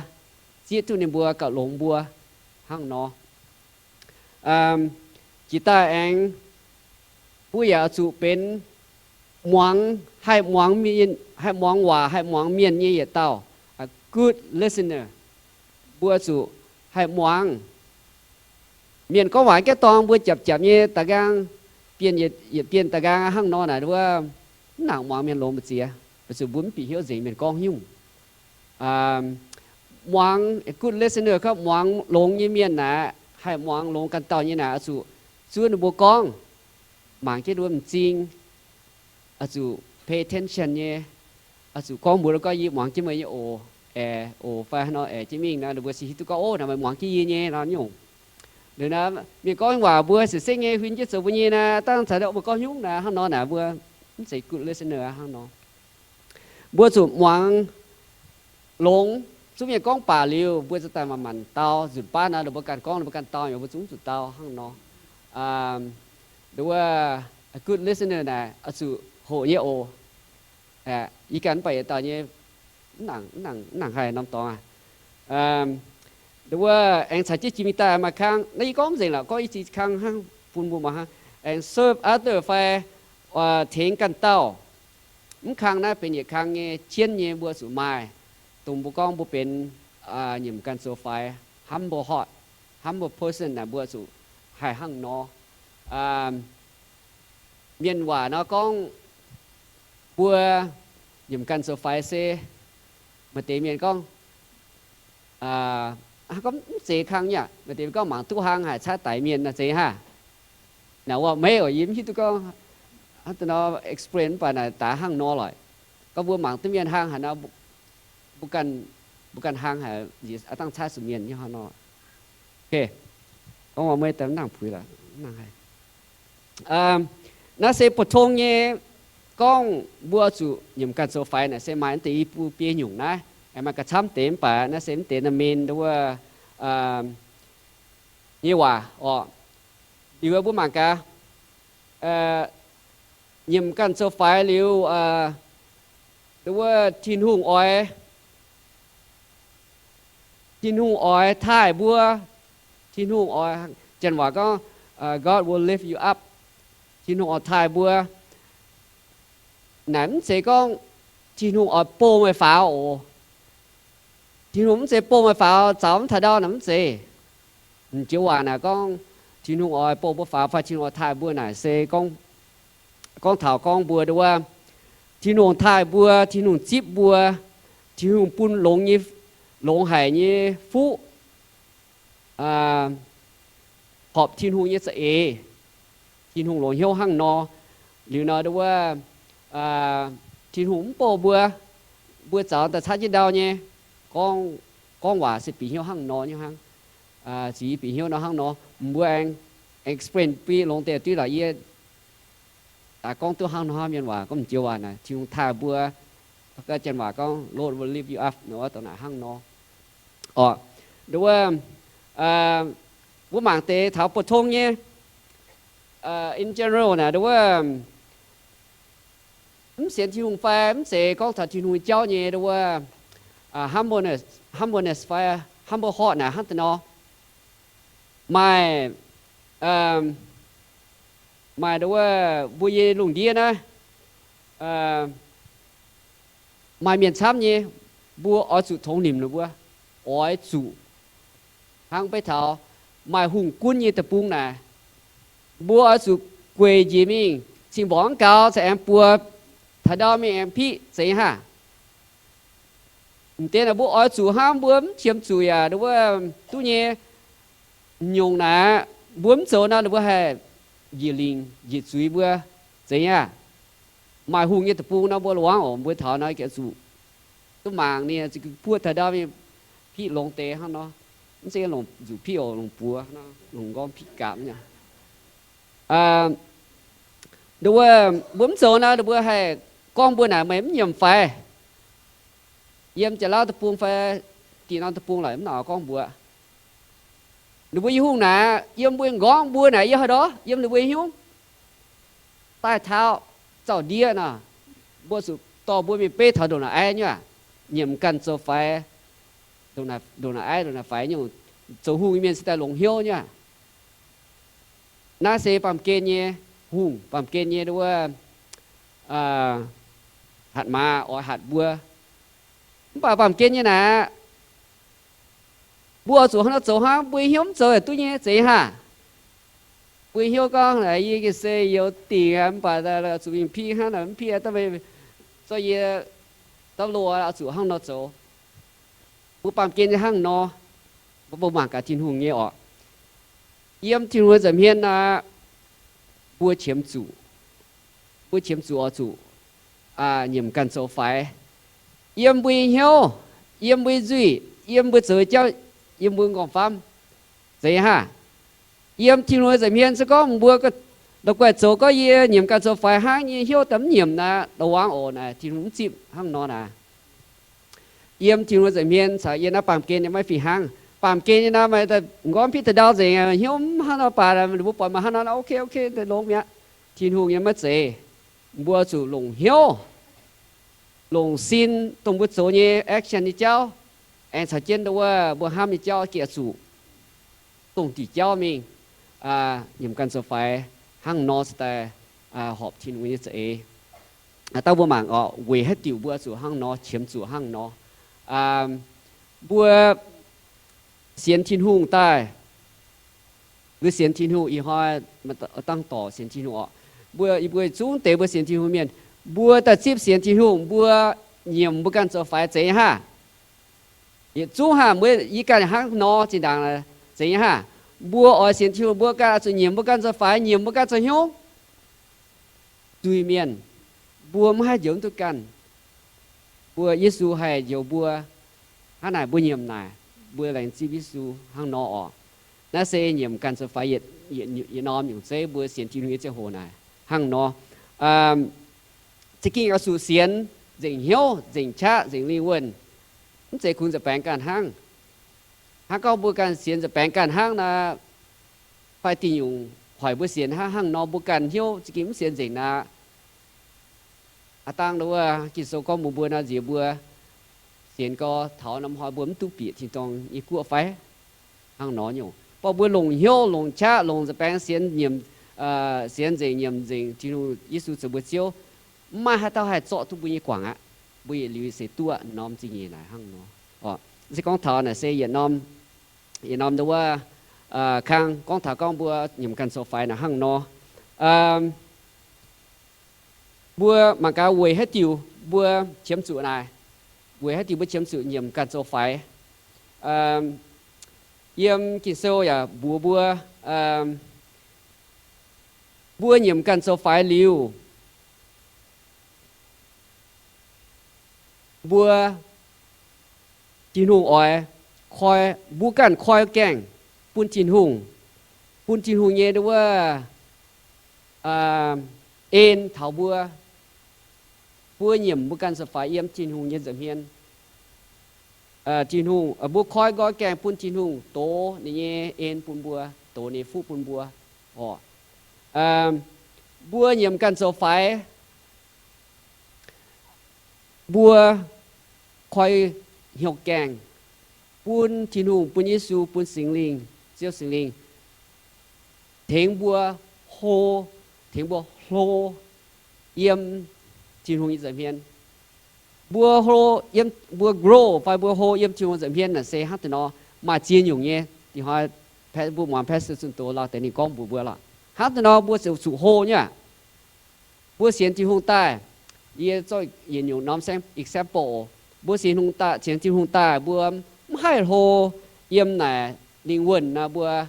zieqv duqv ninh mbuo gauh longx mbuo, hnangv nor. Jiex daaih aengx mbuo yaac oix zuqc benx muangx, haih muangx, haih muangx waac, haih muangx mienh nyei yietc dauh, good listener. Mbuo zuqc haih muangx. Mienh gorngv waac gaeqv dorngx mbuo japc japc nyei da'nqaang, bienh yietc bienh da'nqaang hnangv nor naaic wuov, mv nangc muangx mienh longx mbu'ziex, weic zuqc mbuo mv bieqc hnyouv nzengc mienh gorngv nyungc. Muangx, good listener, gorngv muangx longx nyei mienh naaic, haih muangx longx ganh dauh nyei naaic, oix zuqc zuov ninh mbuo gorngv, mangc jienv ninh mbuo m'zing, oix zuqc pay attention nyei, oix zuqc gorngv mbuox gorngv, yie muangx jienv meih nyei oc, aeqv, oc, fai hnangv nor aeqv jienv mingh nor, ninh mbuo se hiuv duqv gorngv, ov, naaic meih muangx jienv yie nyei nor nyungc. Liuz naaic mienh gorngv waac mbuo siec sengv nyei huin jienv zoux mbuo nyei naaic, dangh caux mbuo gorngv nyungc naaic, hnangv nor naaic mbuo mv zeiz good listener hnangv nor. Mbuo zuqc muangx longx, zungv mienh gorngv baac liuz mbuo zuqc daaih manc-manc dau, nzunc baav naaic ninh mbuo ganh gorngv ninh mbuo ganh dau, mbuo zungv zuqc dau hnangv nor. Wuov good listener naaic oix zuqc hoqc nyei oc. Yie ganh mv baac yietc dauh nyei, mv nangc, mv nangc haih norm dorngx aqv. Wuov aengx caux jienv jiex mingh daaih maaih kang, naaiv yie gorngv mv nzengc lorqc, gorngv i ziex kang hnangv bun mbuo muangx hnangv. Aengx serve other fai tengx ganh dauh. Mv kang naaiv benx yietc kang nyei jienv nyei mbuo zuqc maaih, dongh mbuo gorngv mbuo benx nyiemc ganh zoux faix, humble heart, humble person naaic mbuo zuqc haih hnangv nor. Mienh waac nor gorngv mbuo nyiemc ganh zoux faix se, maaih deix mienh gorngv, gorngv mv zeiz kang nyei aqv. Maaih deix gorngv mangc duqv hlang haic caaiv daix mienh naaic zeiz haav. Naaic wuov meiv oc, yie mv hiuv duqv gorngv hnangv nor explain mv baac naaic daaih hnangv nor lorqc. Gorngv mbuo mangc duqv mienh hlang haic nor, mbuo ganh, mbuo ganh hlang haic, aa dangh caaiv zuqc mienh nyei hnangv nor. Gorngv maiv daaih mv nangc puix lorqc. Naaiv se buoz-tong nyei gorngv mbuo zuqc nyiemc ganh zoux faix naaic se maaih deix i buo biei nyungc naaiv, maaih ga'camv deix mv baac naaiv se mv deix naaiv main wuov nyei waac orqc. Liuz mbuo mangc gaax, nyiemc ganh zoux faix liuz, wuov Tin-Hungh oix, Tin-Hungh oix taaih mbuo. Tin-Hungh oix, janx waac gorngv, God will lift you up. Tin-Hungh oix taaih mbuo. Naaic mv zeiz gorngv Tin-Hungh oix bouh meih faaux oc. Tin-Hungh mv zeiz bouh meih faaux zaux mv taux ndau naaic mv zeiz. M'jiex waac naaic gorngv Tin-Hungh oix bouh mbuo faaux fai Tin-Hungh oix taaih mbuo naaic se gorngv taux gorngv mbuo nduov, Tin-Hungh taaih mbuo, Tin-Hungh zipv mbuo, Tin-Hungh bun longx nyei, longx haic nyei fuqv horpc Tin-Hungh nyei za'eix. Tin-Hungh longc hnyouv hnangv nor. Liuz nor nduov, Tin-Hungh mv bouh mbuo, mbuo zaux daaih camv jienv ndau nyei. Gorngv, gorngv waac se bieqc hnyouv hnangv nor nyei hnangv. Ziux bieqc hnyouv nor hnangv nor. Mbuo aengx explain bun longx deix duqv lorqc. Yie daaih gorngv duqv hnangv nor hnangv mienh waac gorngv m'jiex waac naaic, Tin-Hungh taaih mbuo, janx waac gorngv, Lord will lift you up, nduov, dongh naaic hnangv nor. Orqc, nduov, mbuo mangc deix taux bou tong nyei, in general naaic nduov, mv sienx Tin-Hungh fai mv zeiz gorngv taux Tin-Hungh nyei jauv nyei nduov, humbleness, humbleness fai humble heart naaic hnangv deix nor. Maaih, maaih nduov, mbuo yie lungh ndiev naaiv maaih mienh camv nyei, mbuo oix zuqc tongx nimc ninh mbuo, oix zuqc hnangv beiv taux maaih hungh gunv nyei deic-bung naaic, mbuo oix zuqc gueic njiec mingh, cing mborqc mv gaux, caux aengx buoz taux ndau mingh aengx piqv, zeiz nyei haah? M'deix naaic mbuo oix zuqc hnangv, mbuo mv qiemx zuqc yaac nduov duqv nyei. M'nyungc naaic mbuo mv zoux nor, ninh mbuo haih njiec lingc njiec zuiz mbuo, zeiz nyei aah? Maaih hungh nyei deic-bung nor mbuo luangv oc, mbuo taux nor zuqc duqv mangc ninh buoz taux ndau mingh piqv longx deix hnangv nor. Mv zeiz longc nzuqc piqv oc, longc buoz, longc nqorngv piqv gaapv. Nduov, mbuo mv zoux nor ninh mbuo haih gorngv mbuo naaic meih mv nyiemc faix. Yiem Janx-Lauv deic-bung fai diqc norm deic-bung lorqc, mv nor gorngv mbuox ninh mbuo nyei hungh naaic, yiem mbuo nqorngv mbuo naaic yiem haaix ndorv, yiem ninh mbuo nyei hnyouv daaih taux zaux ndiev nor, mbuo zuqc dorh mbuo mingh beiv taux ndongc naaic aiv nyei aqv. Nyiemc ganh zoux faix, ndongc naaic aiv, ndongc naaic faix nyungc, zoux hungh nyei mienh se daaih longx hnyouv nyei aqv. Naaiv se baamh gen nyei hungh, baamh gen nyei wuov hatc maaz oix hatc mbuo. Mv baac baamh gen nyei naaic, mbuo oix zuqc hnangv nor zoux hnangv, mbuo nyei hnyouv mv zoux yaac duqv nyei, zeiz nyei haah? Mbuo nyei hnyouv gorngv, yie gengh se youz dingc aqv, mv baac zuqc mingh piqv hnangv naaic, mv piqv daaih zorqv yie daav loh, oix zuqc hnangv nor zoux. Mbuo baamh gen nyei hnangv nor, mbuo mangc gaax Tin-Hungh nyei orqc. Yiem Tin-Hungh nza'hmien aqv, mbuo qiemx zuqc, mbuo qiemx zuqc oix zuqc nyiemc ganh zoux faix. Yiem mbuo nyei hnyouv, yiem mbuo nyei nzuih, yiem mbuo zoux jauv, yiem mbuo nqorngv-famv, zeiz haah? Yiem Tin-Hungh nza'hmien se gorngv mbuo la'guaih zoux gorngv yie nyiemc ganh zoux faix hnangv, nyei hnyouv daaih mv nyiemc naaic, da'wangv oc naaic, Tin-Hungh mv zipv hnangv nor naaic. Yiem Tin-Hungh nza'hmien caux yiem naaiv baamh gen nyei maiv fih hnangv. Baamh gen nyei naaic, meih nqorngv piqv da'ndau nzengc, hnyouv mv hnangv nor baac, mbuo buatc meih hnangv nor, ok ok, longx mi'aqv. Tin-Hungh nyei maiv zeiz. Mbuo zuqc longc hnyouv, longc sin, dongh mbuo zoux nyei action nyei jauv, aengx caux jienv wuov mbuo hnamv nyei jauv, geh zuqc dongh diuc jauv mingh, nyiemc ganh zoux faix, hnangv nor se daaih horpc Tin-Hungh nyei za'eix. Dangh mbuo mangc oc, weic haaix diuc mbuo zuqc hnangv nor, qiemx zuqc hnangv nor. Mbuo sienx Tin-Hungh daaih, mbuo sienx Tin-Hungh ih hnoi, dangh dorc sienx Tin-Hungh oc. Mbuo, mbuo zungv deix mbuo sienx Tin-Hungh mienh, mbuo daaih zipv sienx Tin-Hungh, mbuo nyiemc mbuo ganh zoux faix, zeiz nyei haah? Yietc zungv haah, mbuo yie ganh hnangv nor zinh ndaangc, zeiz nyei haah? Mbuo oix sienx Tin-Hungh, mbuo ganh oix zuqc nyiemc mbuo ganh zoux faix, nyiemc mbuo ganh zoux hnyouv. Zuiz-mienh, mbuo maiv haih njoux duqv ganh. Mbuo, Yesu haih njoux mbuo. Hnangv naaic mbuo nyiemc naaic, mbuo laengz zingh Yesu hnangv nor oc. Naaiv se nyiemc ganh zoux faix yietc norm nyungc zeiv, mbuo sienx Tin-Hungh nyei ziangh hoc naaic hnangv nor. Za'gengh oix zuqc sienx nzengc hnyouv, nzengc qaqv, nzengc lingh wuonh. Mv zeiz kungx nza'baengx ganh hnangv. Hnangv gorngv mbuo ganh sienx nza'baengx ganh hnangv naaic, fai diuh nyungc hoic mbuo sienx hnangv, hnangv nor mbuo ganh hnyouv za'gengh mv sienx nzengc naaic. Aav dangh wuov Ging-Sou gorngv mbuox mbuo nor, nziex mbuo sienx gau, taux norm hnoi mbuo mv duqv bieqc tin-dorngh nyei guoqv fai? Hnangv nor nyungc. Mv baac mbuo longc hnyouv, longc qaqv, longc nza'baeng sienx nyiemc, sienx nzengc, nyiemc nzengc Tin-Hungh, Yesu zoux mbuo Ziouv, mv maaih haaix dauh haih zorqv duqv mbuo nyei guangc aqv. Mbuo yietc liuz se duqv norm zingh nyeic naaic hnangv nor. Se gorngv taux naaic se yietc norm, yietc norm ndau wuov kang gorngv taux gorngv mbuo nyiemc ganh zoux faix naaic hnangv nor. Mbuo mangc gaax weic haaix diuc mbuo qiemx zuqc naaic, weic haaix diuc mbuo qiemx zuqc nyiemc ganh zoux faix. Yiem Ging-Sou yaac mbuox mbuo, mbuo nyiemc ganh zoux faix liuz, mbuo, Tin-Hungh oix koi, mbuo ganh koi gaengh bun Tin-Hungh, bun Tin-Hungh nyei ndau wuov en taux mbuo. Mbuo nyiemc mbuo ganh zoux faix yiem Tin-Hungh nyei nza'hmien. Tin-Hungh, mbuo koi nqoi gaengh bun Tin-Hungh dox ninh nyei en bun mbuo, dox ninh nyei fuqv bun mbuo. Orqc, mbuo nyiemc ganh zoux faix, mbuo koi hnyouv gaengh bun Tin-Hungh, bun Yesu, bun Singx Lingh, Ziouv Singx Lingh tengx mbuo hlo, tengx mbuo hlo yiem Tin-Hungh nyei nza'hmien. Mbuo hlo yiem, mbuo grow fai mbuo hlo yiem Tin-Hungh nza'hmien naaic se hnangv deix nor, maaih ziex nyungc nyei. Dinh hnoi mbuo muangx pastor zunh doz lauh deix ninh gorngv mbuox mbuo lorqc. Hnangv deix nor mbuo ziouc zuqc hlo nyei aqv. Mbuo sienx Tin-Hungh daaih, yie zorqv yietc nyungc norm example, mbuo sienx Tin-Hungh daaih, sienx Tin-Hungh daaih mbuo mv haih hlo yiem naaic lingh wuonh nor mbuo,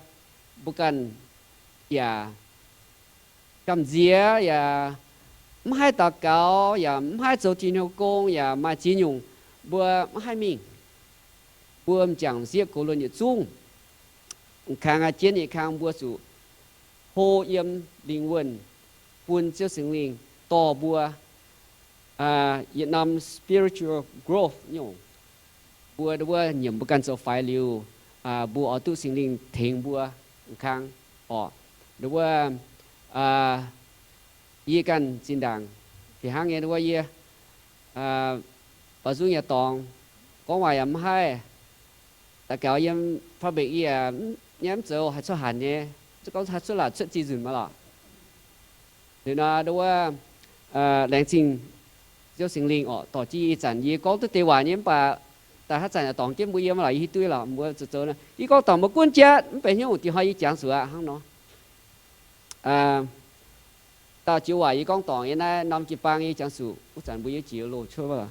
mbuo ganh yaac gamh nziex, yaac mv haih daux gaux, yaac mv haih zoux Tin-Hungh gong, yaac maaih ziex nyungc mbuo mv haih mingh. Mbuo m'jangc m'sieqv gox luonx yietc zungv, kangx a'jienv nyei kangx mbuo zuqc hlo yiem lingh wuonh bun Ziouv Singx Lingh dorh mbuo yietc norm spiritual growth nyungc. Mbuo wuov nyiemc mbuo ganh zoux faix liuz, mbuo oix duqv Singx Lingh tengx mbuo kangx orqc. Wuov, yie ganh zinh ndaangc fih hnangv nyei wuov yie baaux nzung yaac dorngx, gorngv waac yaac mv haih, daux gaux yiem public yie yaac mv zoux, haih cuotv hanc nyei, gorngv haih cuotv laatc cuotv zinh nzunc maah lorqc. Liuz nor wuov, laengz zingh Ziouv Singx Lingh orqc, dorh jienv yie ih zanc yie gorngv duqv deix waac nyei mv baac daaih haaix zanc yaac dorngx jienv mbuo yiem lorqc, yie hiuv duqv lorqc, mbuo zoux zoux. Yie gorngv dorngc mbuo gunv jatv mv benx hnyouv, dinh hnoi yie jangx zuqc aqv hnangv nor. Dauh joux waac yie gorngv dorngc yiem naaiv norm jiu-baang yie jangx zuqc, wuov zanc mbuo yiem jiex loz-cuotv wuov,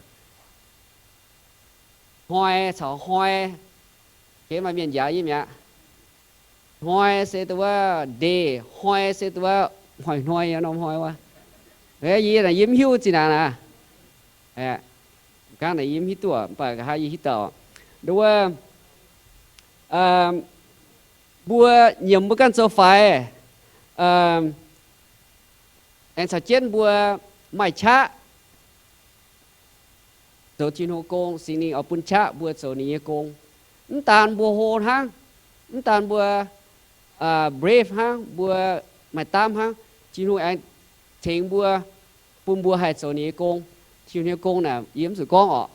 hnoi caux hnoi, gengh maaih mienh njaaux yie mi'aqv. Hnoi se dongh wuov day, hnoi se dongh wuov hnoi-hnoi norm hnoi wuov. Yie naaic yie mv hiuv zinh naaic aqv. Gangv naaic yie mv hiuv duqv mv baac nqa'haav yie hiuv dauh, dongh wuov mbuo nyiemc mbuo ganh zoux faix, aengx caux jienv mbuo maaih qaqv zoux Tin-Hungh gong, Singx Lingh oix bun qaqv mbuo zoux ninh nyei gong. Mv daan mbuo hlo hnangv, mv daan mbuo brave hnangv, mbuo maaih daamv hnangv, Tin-Hungh aengx tengx mbuo, bun mbuo haih zoux ninh nyei gong. Tin-Hungh nyei gong naaic yie mv zuqc gorngv orqc.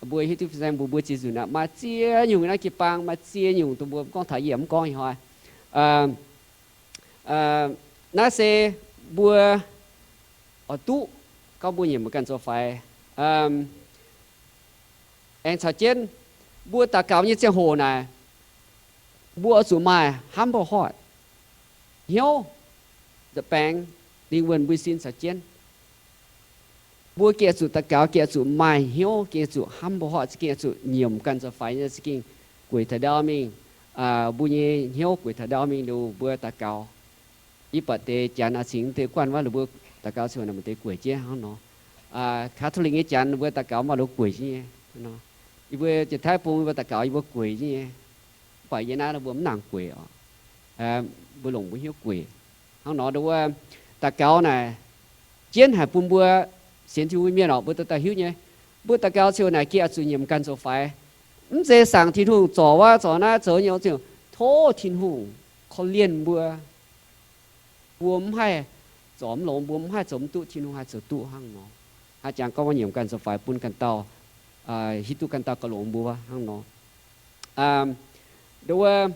Mbuo hiuv duqv fin-saeng mbuox mbuo ziex nzunc aqv, maaih ziex nyungc naaiv jiu-baang, maaih ziex nyungc dongh mbuo mv gorngv taux yie mv gorngv ih hnoi. Naaiv se mbuo oix duqv gorngv mbuo nyiemc mbuo ganh zoux faix. Aengx caux jienv mbuo daux gaux nyei ziangh hoc naaic, mbuo oix zuqc maaih humble heart, hnyouv nza'baengx, lingh wuonh mbuo sin caux jienv. Mbuo gengh zuqc daux gaux, gengh zuqc maaih hnyouv, gengh zuqc humble heart, gengh zuqc nyiemc ganh zoux faix nyei, gengh gueic taux ndau mingh. Mbuo nyei hnyouv gueic taux ndau mingh liuz mbuo daux gaux. Yie buatc deix Janx aa cingx deix guanh wuov, ninh mbuo daux gaux ziouc maaih deix gueic jienv hnangv nor. Catholic nyei Janx ninh mbuo daux gaux maaih loz gueic jienv nyei. Yie mbuo Janx-Taiv bung yie mbuo daux gaux yie mbuo gueic jienv nyei. Mv baac yie naaiv ninh mbuo mv nangc gueic orqc. Mbuo longc mbuo hnyouv gueic. Hnangv nor wuov, daux gaux naaic jienv haic bun mbuo sienx Tin-Hungh mienh orqc, mbuo daaih hiuv nyei. Mbuo daux gaux ziouc naaic gengh oix zuqc nyiemc ganh zoux faix. Mv zeiz saangc Tin-Hungh zorc wuov zorc naaiv zoux nyei, tov Tin-Hungh korv-lienh mbuo. Mbuo mv haih zorc mv longx, mbuo mv haih zoux mv duqv, Tin-Hungh haih zoux duqv hnangv nor. Hnangv jangx gorngv nyiemc ganh zoux faix bun ganh dauh, hiuv duqv ganh dauh gauh longx mbuo hnangv nor. Nduov,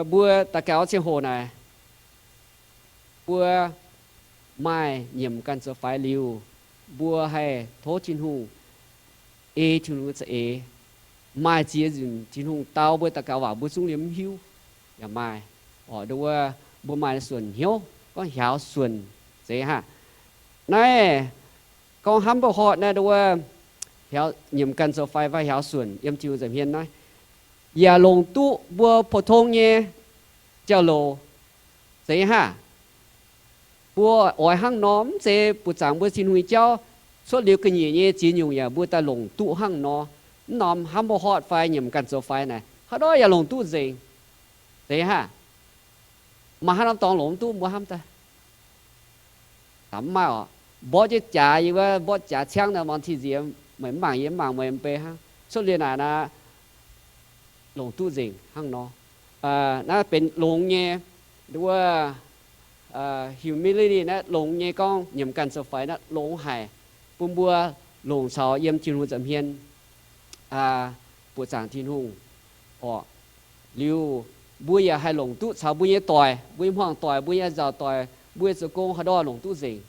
mbuo daux gaux ziangh hoc naaic, mbuo maaih nyiemc ganh zoux faix liuz, mbuo haih tov Tin-Hungh, ei Tin-Hungh za'eix. Maaih ziex nzunc Tin-Hungh dau mbuo daux gaux waac mbuo zungv liemh mv hiuv yaac maaih. Orqc, nduov, mbuo maaih suonc hnyouv gorngv hiaaux suonc zeiz haah. Naaiv gorngv humble heart naaiv, nduov, nyiemc ganh zoux faix fai hiaaux suonc yiem Tin-Hungh nza'hmien naaiv, yaac longc duqv mbuo pou-tong nyei jauv-louc zeiz haah. Mbuo oix hnangv nor, mv zeiz buoqc zaangc mbuo Tin-Hungh nyei jauv cuotv liuz ga'nyiec nyei ziex nyungc yaac mbuo daaih longc duqv hnangv nor. Mv norm humble heart fai nyiemc ganh zoux faix naaic, haaix dauh yaac longc duqv nzengc. Zeiz haah. Maaih haaix norm dorngx longc mv duqv mbuo hnamv daaih? Mv maaih orqc. Mborqv jienv jaax, yie wuov mborqv jaax ciangv naaic, mangc ti nziex, meih mv mangc yie, mv mangc meih, mv bei hnangv. Cuotv liuz naaic naaic, longc duqv nzengc hnangv nor. Naaiv benx longx nyei, nduov, humility naaiv longx nyei gorngv nyiemc ganh zoux faix naaiv longx haic, bun mbuo longc caux yiem Tin-Hungh nza'hmien buoqc zaangc Tin-Hungh orqc. Liuz mbuo yaac haih longc duqv caux mbuo nyei doic, mbuo nyei hmuangv doic, mbuo nyei nzauc doic, mbuo nyei zoux gong haaix dauh longc duqv nzengc.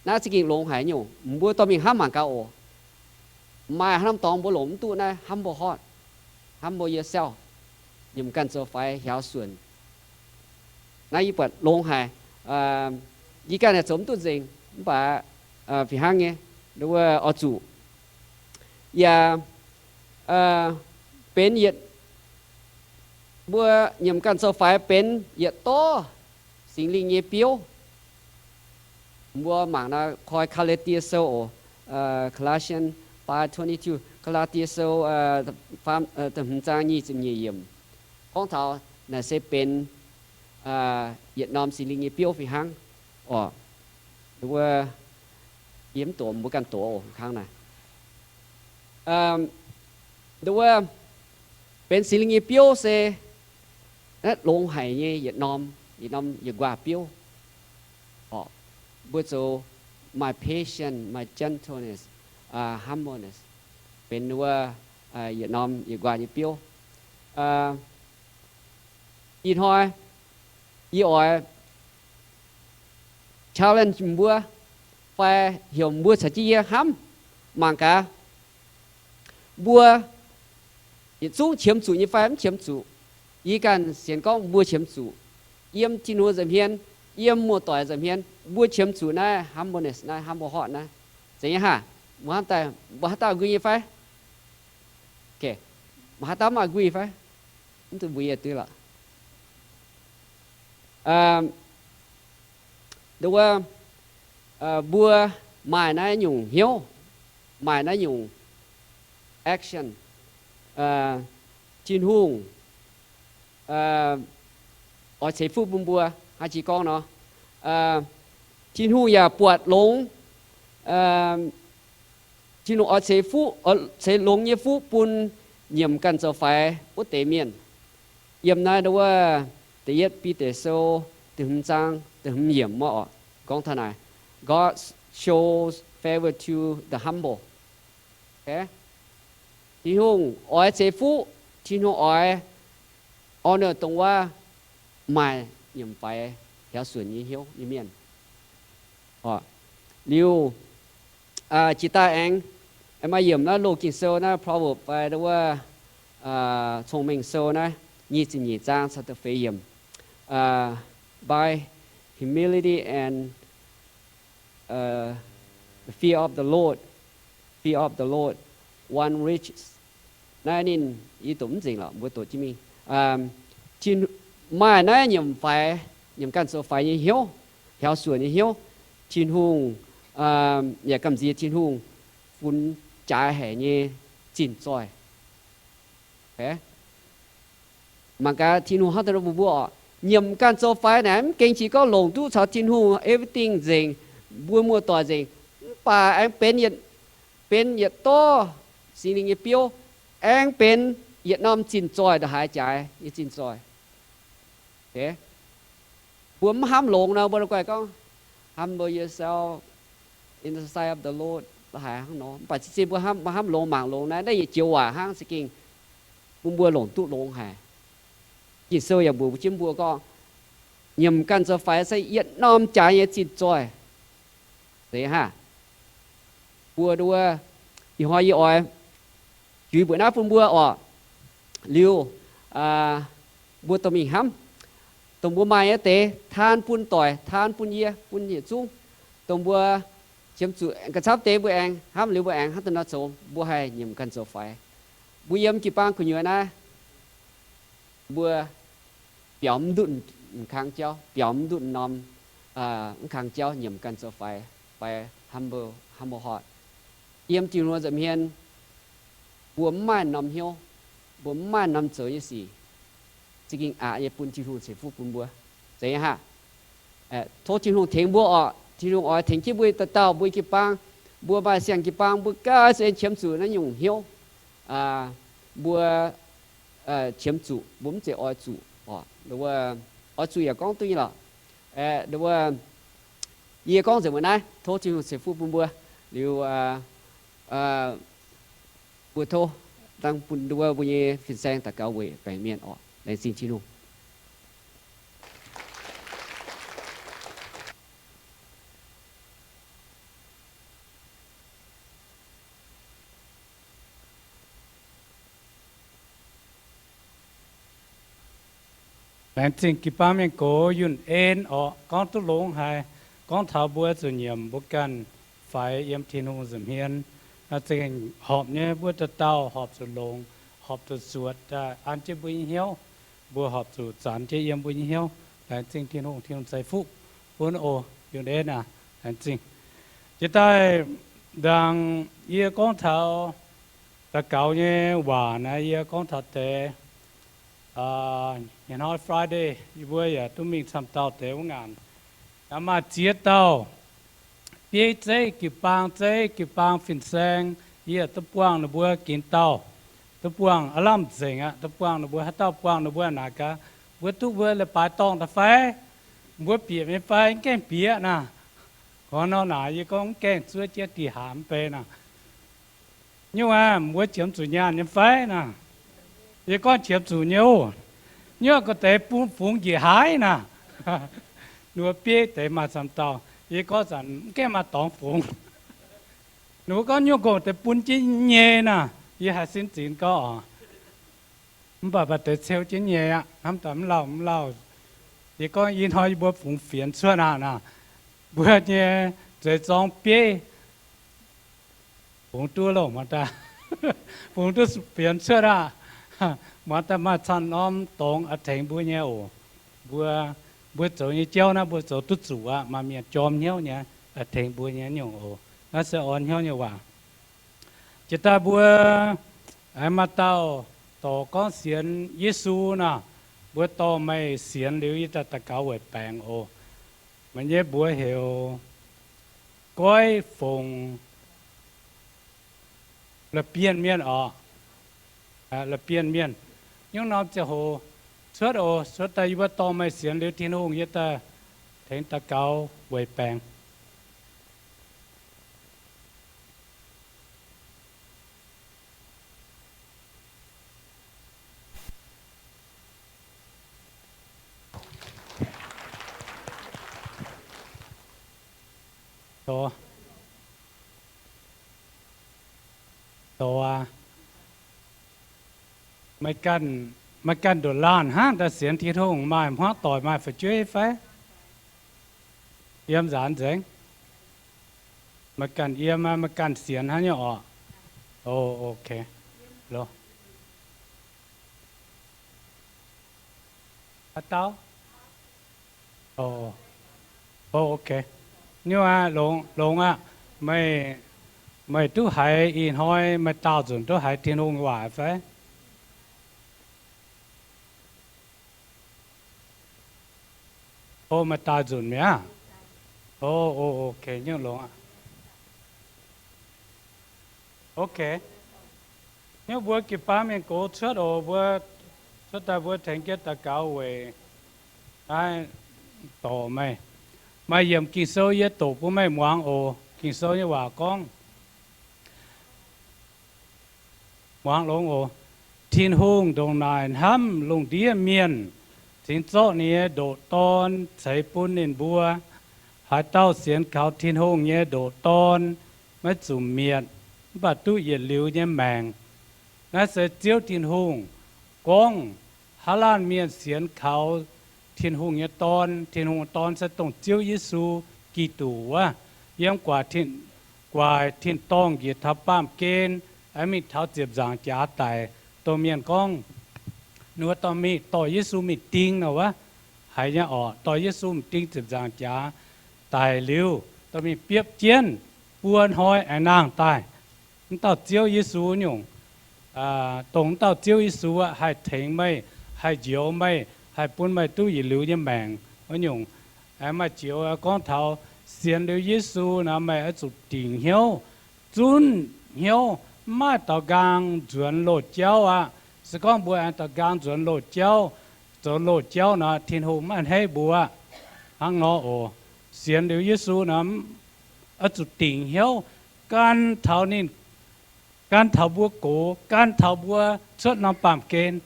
Naaiv za'gengh longx haic nyungc, mbuo dorh mingh hnamv mangc gaax oc. Maaih haaix norm dorngx mbuo longc mv duqv naaiv humble heart, humble yourself, nyiemc ganh zoux faix hiaaux suonc. Naaiv yie buatc longx haic. Yie ganh yaac zoux mv duqv nzengc mv baac fih hnangv nyei, nduov, oix zuqc yaac benx yietc, mbuo nyiemc ganh zoux faix benx yietc dorv Singx Lingh nyei biouv. Mbuo mangc naaiv koi Gaa^laa^tie Sou oc, Galatians five twenty-two, Gaa^laa^tie Sou da'hmz zaang nyic ziepc nyeic yiemc, gorngv taux naaic se benx yietc norm Singx Lingh nyei biouv fih hnangv orqc. Nduov, yie mv doqc, mbuo ganh doqc oc, kangv naaic. Nduov, benx Singx Lingh nyei biouv se naaiv longx haic nyei yietc norm, yietc norm yietc nquaah biouv orqc. Mbuo zoux maaih patience, maaih gentleness, humbleness, benx wuov yietc norm yietc nquaah nyei biouv. Ih hnoi yie oix challenge mbuo fai heuc mbuo caux jienv yie hnamv mangc gaax, mbuo yietc zungv qiemx zuqc nyei fai mv qiemx zuqc. Yie ganh sienx gorngv mbuo qiemx zuqc. Yiem Tin-Hungh nza'hmien, yiem muoz-doic nza'hmien, mbuo qiemx zuqc naaiv humbleness, naaiv humble heart naaiv. Zeiz nyei haah? Mbuo hnamv daaih, mbuo haaix dauh nqui nyei fai? Mbuo haaix dauh maaih nqui fai? Mv duqv mbuox yie duqv lorqc. Nduov, mbuo maaih naaiv nyungc hnyouv, maaih naaiv nyungc action, Tin-Hungh oix ceix fuqv bun mbuo. Hnangv jiex gorngv nor, Tin-Hungh yaac buatc longx, Tin-Hungh oix ceix fuqv, ceix longx nyei fuqv bun nyiemc ganh zoux faix wuov deix mienh. Yiem naaiv nduov, Da'yietv Bide Sou da'hmz zaang da'hmz yiemc wuov orqc, gorngv taux naaic, God shows favor to the humble. Tin-Hungh oix ceix fuqv, Tin-Hungh oix honor dongh wuov maaih nyiemc faix hiaaux suonc nyei hnyouv nyei mienh. Liuz, jiex daaih aengx maaih yiemc naaiv Loz-Ging Sou naaiv Proverb fai wuov Cong-Mengh Sou naaiv nyic ziepc nyeic zaang caux da'feix yiemc, by humility and the fear of the Lord, fear of the Lord, one reaches. Naaiv ninh, yie doqc mv nzengc lorqc, mbuo doqc jienv mingh. Maaih naaiv nyiemc faix, nyiemc ganh zoux faix nyei hnyouv, hiaaux suonc nyei hnyouv, Tin-Hungh yaac gamh nziex Tin-Hungh funx jaaix haic nyei zinh zoih. Mangc gaax Tin-Hungh hnangv daaih mbuox mbuo oc, nyiemc ganh zoux faix naaic mv gengh jiex gorngv longc duqv caux Tin-Hungh everything nzengc, mbuo muoz-doic nzengc, mv baac aengx benx, benx yietc dorv Singx Lingh nyei biouv, aengx benx yietc norm zinh zoih ndongc haaix jaaix nyei zinh zoih. Mbuo mv hnamv longx nor, mbuo la'guaih gorngv, Humble yourself in the sight of the Lord, la'haic hnangv nor. Mv baac cing-cin mbuo hnamv, mbuo hnamv longx mangc longx naaiv, naaiv yietc joux waac hnangv, za'gengh bun mbuo longc duqv longx haic. Ging-Sou yaac mbuox jienv mbuo gorngv, nyiemc ganh zoux faix se yietc norm jaax nyei zinh zoih. Zeiz haah? Mbuo nduov, ih hnoi yie oix juix mbuoqc naaiv bun mbuo orqc. Liuz, mbuo dorh mingh hnamv, dongh mbuo maaih nyei deix taan bun doic, taan bun yie, bun yietc zungv, dongh mbuo qiemx zuqc ga'camv deix mbuo aengx hnamv liuz mbuo aengx hnangv da'nor zoux, mbuo haih nyiemc ganh zoux faix. Mbuo yiem jiu-baang gu'nyuoz naaiv, mbuo biaux mv ndutv m'kangx jauv, biaux mv ndutv norm mv kangx jauv nyiemc ganh zoux faix, faix humble, humble heart. Yiem Tin-Hungh nza'hmien, mbuo mv maaih norm hnyouv, mbuo mv maaih norm zoux nyei sic, za'gengh aqc nyei bun Tin-Hungh ceix fuqv bun mbuo. Zeiz nyei haah? Tov Tin-Hungh tengx mbuo orqc. Tin-Hungh oix tengx jienv mbuo dauh dauh mbuo jiu-baang, mbuo maaih siang jiu-baang, mbuo gaax se qiemx zuqc naaiv nyungc hnyouv. Mbuo qiemx zuqc, mbuo mv zeiz oix zuqc orqc. Oix zuqc yaac gorngv duqv nyei lorqc. Yie gorngv nzengc mbuo naaiv, tov Tin-Hungh ceix fuqv bun mbuo. Liuz, mbuo tov dangh bun mbuo, mbuo nyei fin-saeng daux gaux weic baengc mienh orqc. Laengz zingh Tin-Hungh. Laengz zingh jiu-baang mienh gox yunh en orqc, gorngv duqv longx haic. Gorngv taux mbuo zuqc nyiemc mbuo ganh faix yiem Tin-Hungh nza'hmien, za'gengh horpc nyei. Mbuo dauh dauh horpc zuqc longx, horpc zuqc zuotc daaih an jienv mbuo nyei hnyouv. Mbuo horpc zuqc zanx jienv yiem mbuo nyei hnyouv. Laengz zingh Tin-Hungh, Tin-Hungh ceix fuqv bun oc, yunh en aac. Laengz zingh. Jiex daaih ndaangc yie gorngv taux daux gaux nyei waac naaiv, yie gorngv taux deix, ih hnoi Friday yie mbuo yaac duqv mingh camv dauh deix wuov ngaanc, maaih ziex dauh bieiv zeiv jiu-baang, zeiv jiu-baang fin-saeng, yie duqv buangh ninh mbuo ginx dauh, duqv buangh aav lamh nzengc aqv, duqv buangh ninh mbuo. Haaix dauh buangh ninh mbuo naaic gaax, mbuo duqv mbuo leiz-baaix dorngh daaih fai? Mbuo bieqc nyei fai? Mv gaengh bieqc naaic. Gorngv nor naaic, yie gorngv mv gaengh, zuov jienv dih haaz mv bei naaic. Nyungc aeqv, mbuo qiemx zuqc nyaanh nyei fai naaic? Yie gorngv qiemx zuqc nyei oc. Nyungc gorngv deix bun fungx njiec haaix naaic? Ninh mbuo bieiv deix maaih camv dauh. Yie gorngv zanc mv gaengh maaih dorngx fungx. Ninh mbuo gorngv nyungc gorngv deix bun jienv nyei naaic. Yie haih sin zinx gorngv oc. Mv baac maaih deix ceu jienv nyei aqv, hnamv daaih mv lauh mv lauh. Yie gorngv ih hnoi yie mbuo fungx fienx cuotv aqv naaic. Mbuo nyei zeix zorng bieiv fungx duqv loh, muangx daaih, fungx duqv fienx cuotv aqv. Muangx daaih maaih camv norm dorngx a'tengx mbuo nyei oc. Mbuo, mbuo zoux nyei jauv naaiv mbuo zoux duqv zuqc aqv. Maaih mienh jorm hnyouv nyei, a'tengx mbuo nyei nyungc oc. Naaiv se orn hnyouv nyei waac. Jiex daaih mbuo, aengx maaih dauh dorc gorngv sienx Yesu nor, mbuo dorh meih sienx liuz yie daaih daux gaux weic baengc oc. Meih nyei mbuox heuc Goiv Fongc, La'bienh Mienh oc. La'bienh Mienh, nyungc norm ziangh hoc cuotv oc. Cuotv daaih yie mbuo dorh meih sienx liuz Tin-Hungh yie daaih tengx daux gaux weic baengc. Dorc, dorc aac, meih ganh nduqc laanh hnangv daaih sienx Tin-Hungh, maaih hmuangv doic maaih fu'jueiv fai? Yiem nzaanx nzengc. Meih ganh yiem, meih ganh sienx hnangv nyei orqc? O, ok. Lo, haaix dauh? O, ok. Nyungc aqv, longx, longx aqv. Meih, meih duqv haiz ih hnoi, meih daauh nzunc duqv haiz Tin-Hungh nyei waac fai? O, meih daauh nzunc mi'aqv. O, o, ok, nyungc longx aqv. Ok. Nyungc mbuo jiu-baang mienh gox cuotv oc, mbuo cuotv daaih mbuo tengx jienv daux gaux weic Naaiv dorh meih, maaih yiemc Ging-Sou yie doqc bun meih muangx oc. Ging-Sou nyei waac gorngv, muangx longx oc. Tin-Hungh ndongc naaic hnamv lungh ndiev mienh, cingx zorqv ninh nyei ndoqc Dorn ceix bun ninh mbuo. Haaix dauh sienx kaux Tin-Hungh nyei ndoqc Dorn maiv zuqc mietc, mv baac duqv yietc liuz nyei maengc. Naaiv se Ziouv Tin-Hungh gorngv. Haaix laanh mienh sienx kaux Tin-Hungh nyei Dorn, Tin-Hungh nyei Dorn se dongh Ziouv Yesu Giduc wuov, yiem guaax tin-dorngh njiec taux baamh gen, aengx mingh taux ziepc nzaangc jaax daic, dongh mienh gorngv, ninh mbuo dorh mingh, dorh Yesu mingh ding nor wuov, haiz nyei orqc, dorh Yesu mingh ding ziepc nzaangc jaax daic liuz, dorh mingh biopv jienv, buo hnoi aengx nangh daaih. Mv dauh Ziouv Yesu nyungc, dongh mv dauh Ziouv Yesu aqv, haih tengx meih, haih njoux meih, haih bun meih duqv yietc liuz nyei maengc wuov nyungc. Aengx maaih joux gorngv taux sienx liuz Yesu nor, meih oix zuqc dingc hnyouv, zunv hnyouv, mv maaih daux nqaang nzuonx loz-jauv aqv. Se gorngv mbuo aengx daux nqaang nzuonx loz-jauv, zoux loz-jauv nor, Tin-Hungh maiv a'hneiv mbuo. Hnangv nor oc, sienx liuz Yesu nor, oix zuqc dingc hnyouv, gan taux ninh, gan taux mbuo gox, gan taux mbuo cuotv norm baamh gen,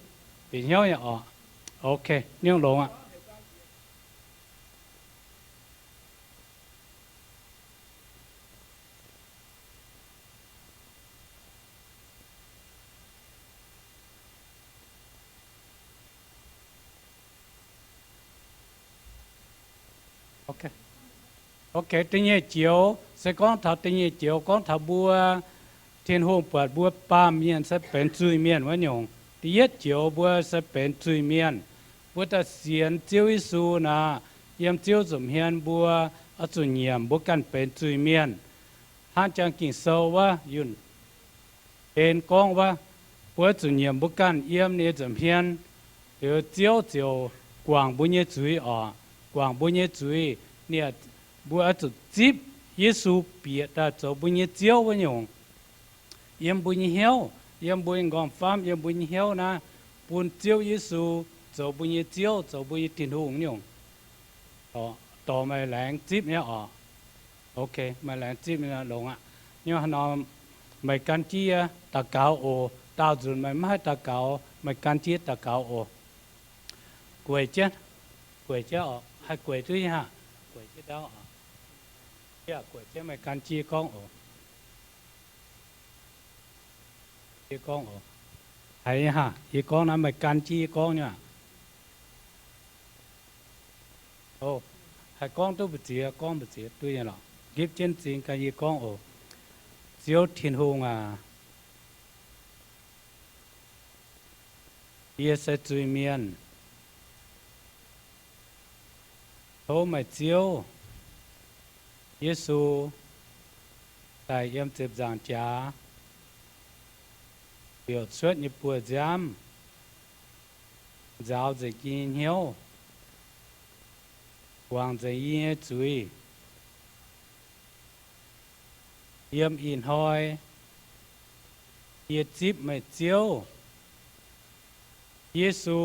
bieqc hnyouv nyei orqc. Ok, nyungc longx aqv. Ok, da'nyeic joux se gorngv taux, da'nyeic joux gorngv taux mbuo, Tin-Hungh buatc mbuo baamh mienh se benx zuiz-mienh wuov nyungc. Da'yietv joux mbuo se benx zuiz-mienh. Mbuo daaih sienx Ziouv Yesu nor, yiem Ziouv nza'hmien mbuo oix zuqc nyiemc mbuo ganh benx zuiz-mienh. Hnangv jangx Ging-Sou wuov yunh en gorngv wuov, mbuo oix zuqc nyiemc mbuo ganh yiem ninh nyei nza'hmien, liuz Ziouv ziouc guangc mbuo nyei zuiz orqc. Guangc mbuo nyei zuiz, ninh, mbuo oix zuqc zipv Yesu bieqc daaih zoux mbuo nyei Ziouv wuov nyungc. Yiem mbuo nyei hnyouv, yiem mbuo nyei nqorngv-famv, yiem mbuo nyei hnyouv naaiv, bun Ziouv Yesu zoux mbuo nyei Ziouv, zoux mbuo nyei Tin-Hungh nyungc. Dorh meih laengz zipv nyei orqc. Ok, meih laengz zipv nyei longx aqv. Nyungc haaix nor, meih gan jienv yie daux gaux oc. Daauh nzunc meih maiv haih daux gaux, meih gan jienv yie daux gaux oc. Gueic jienv, gueic jienv orqc. Haih gueic duqv nyei aqv. Gueic jienv ndau oc. Yaac gueic jienv, meih gan jienv yie gorngv oc. Yie gorngv oc. Haiz nyei hnangv yie gorngv naaiv, meih gan jienv yie gorngv nyei aqv. O, haih gorngv duqv mbu'ziex, gorngv mbu'ziex duqv nyei lorqc. Nqipv jienv m'zing gan yie gorngv oc. Ziouv Tin-Hungh aac, yie se zuiz-mienh. Tov meih Ziouv Yesu daaih yiem ziepc nzaangc jaax, ziouc cuotv nyei buoz-nziaamv, nzaaux nzengc yie nyei hnyouv, guangc nzengc yie nyei zuiz. Yiem ih hnoi yie zipv meih Ziouv Yesu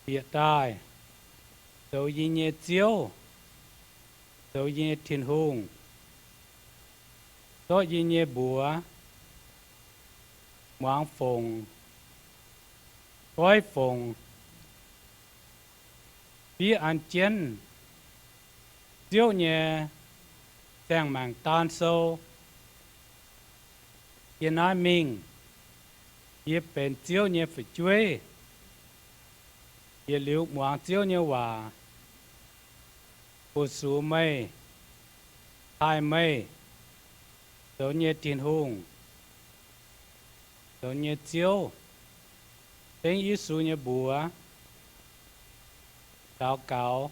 bieqc daaih zoux yie nyei Ziouv, zoux yie nyei Tin-Hungh, zorqv yie nyei mbuox muangx fongc, goiv fongc, fiev an jienv Ziouv nyei ziangh maengc daan sou. Yie naaiv mingh, yie benx Ziouv nyei fu'jueiv, yietc liuz muangx Ziouv nyei waac, fu-sux meih, taaih meih, zoux nyei Tin-Hungh, zoux nyei Ziouv. Dengv Yesu nyei mbuox daux gaux.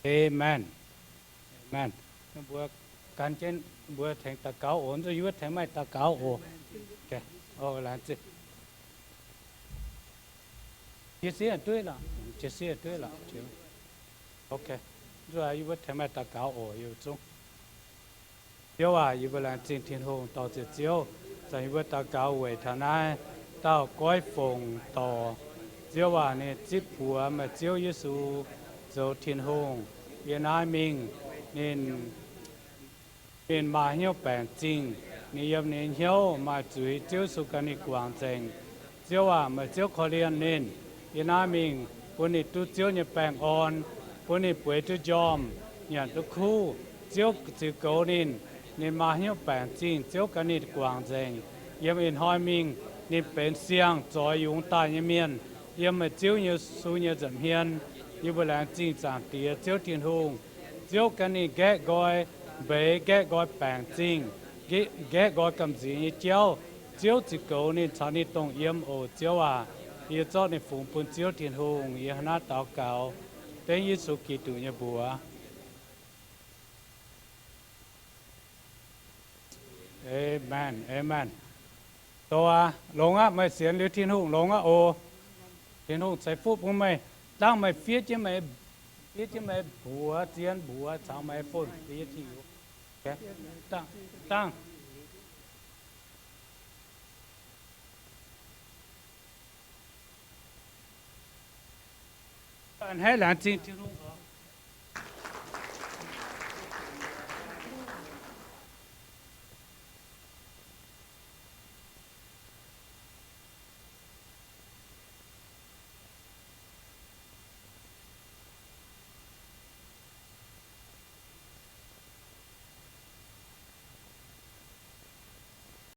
Aamen. Aamen. Mbuo gan jienv mbuo tengx daux gaux oc. Nzunc yie mbuo tengx meih daux gaux oc. Laengz zingh. Jiez sin duqv lorqc. Jiez sin duqv lorqc. Ok. Nzunc yie mbuo tengx meih daux gaux oc, yietc zungv. Ziouv aac, yie mbuo laengz zingh Tin-Hungh dorh ziec Ziouv, zanc yie mbuo daux gaux weic taux naaiv dauh goiv fongc dorc, Ziouv aac, ninh zipv buoz maaih Ziouv Yesu zoux Tin-Hungh. Yiem naaiv mingh ninh, ninh maaih hnyouv baengc zingh. Ninh yiem ninh nyei hnyouv maaih zuiz, Ziouv Yesu ganh ninh guangc nzengc. Ziouv aac, meih Ziouv korv-lienh ninh. Yiem naaiv mingh bun ninh duqv Ziouv nyei baengh orn, bun ninh bueix duqv njormh, nyanc duqv kuv. Ziouv ziux goux ninh, ninh maaih hnyouv baengc zingh, Ziouv ganh ninh guangc nzengc. Yiem ih hnoi mingh ninh benx siang-zoix yungz daaih nyei mienh. Yiem meih Ziouv Yesu nyei nza'hmien, yie mbuo laengz zingh Zaangc Diex Ziouv Tin-Hungh. Ziouv ganh ninh nqaeqv nqoi mbeix, nqaeqv nqoi baengc zingh, nqaeqv nqoi gamh nziex nyei jauv. Ziouv ziux goux ninh caux ninh dongh yiem oc, Ziouv aac. Yie zorqv ninh fungx bun Ziouv Tin-Hungh. Yie hnangv naaiv daux gaux dengv Yesu Giduc nyei mbuox. Aamen, aamen. Zoux aqv, longx aqv, meih sienx liuz Tin-Hungh longx aqv oc. Tin-Hungh ceix fuqv bun meih. Dangh meih fiev jienv meih, fiev jienv meih mbuox, zien mbuox caux meih fon fiev Tin-Hungh. Dangh, dangh. A'hneiv laengz zingh Tin-Hungh.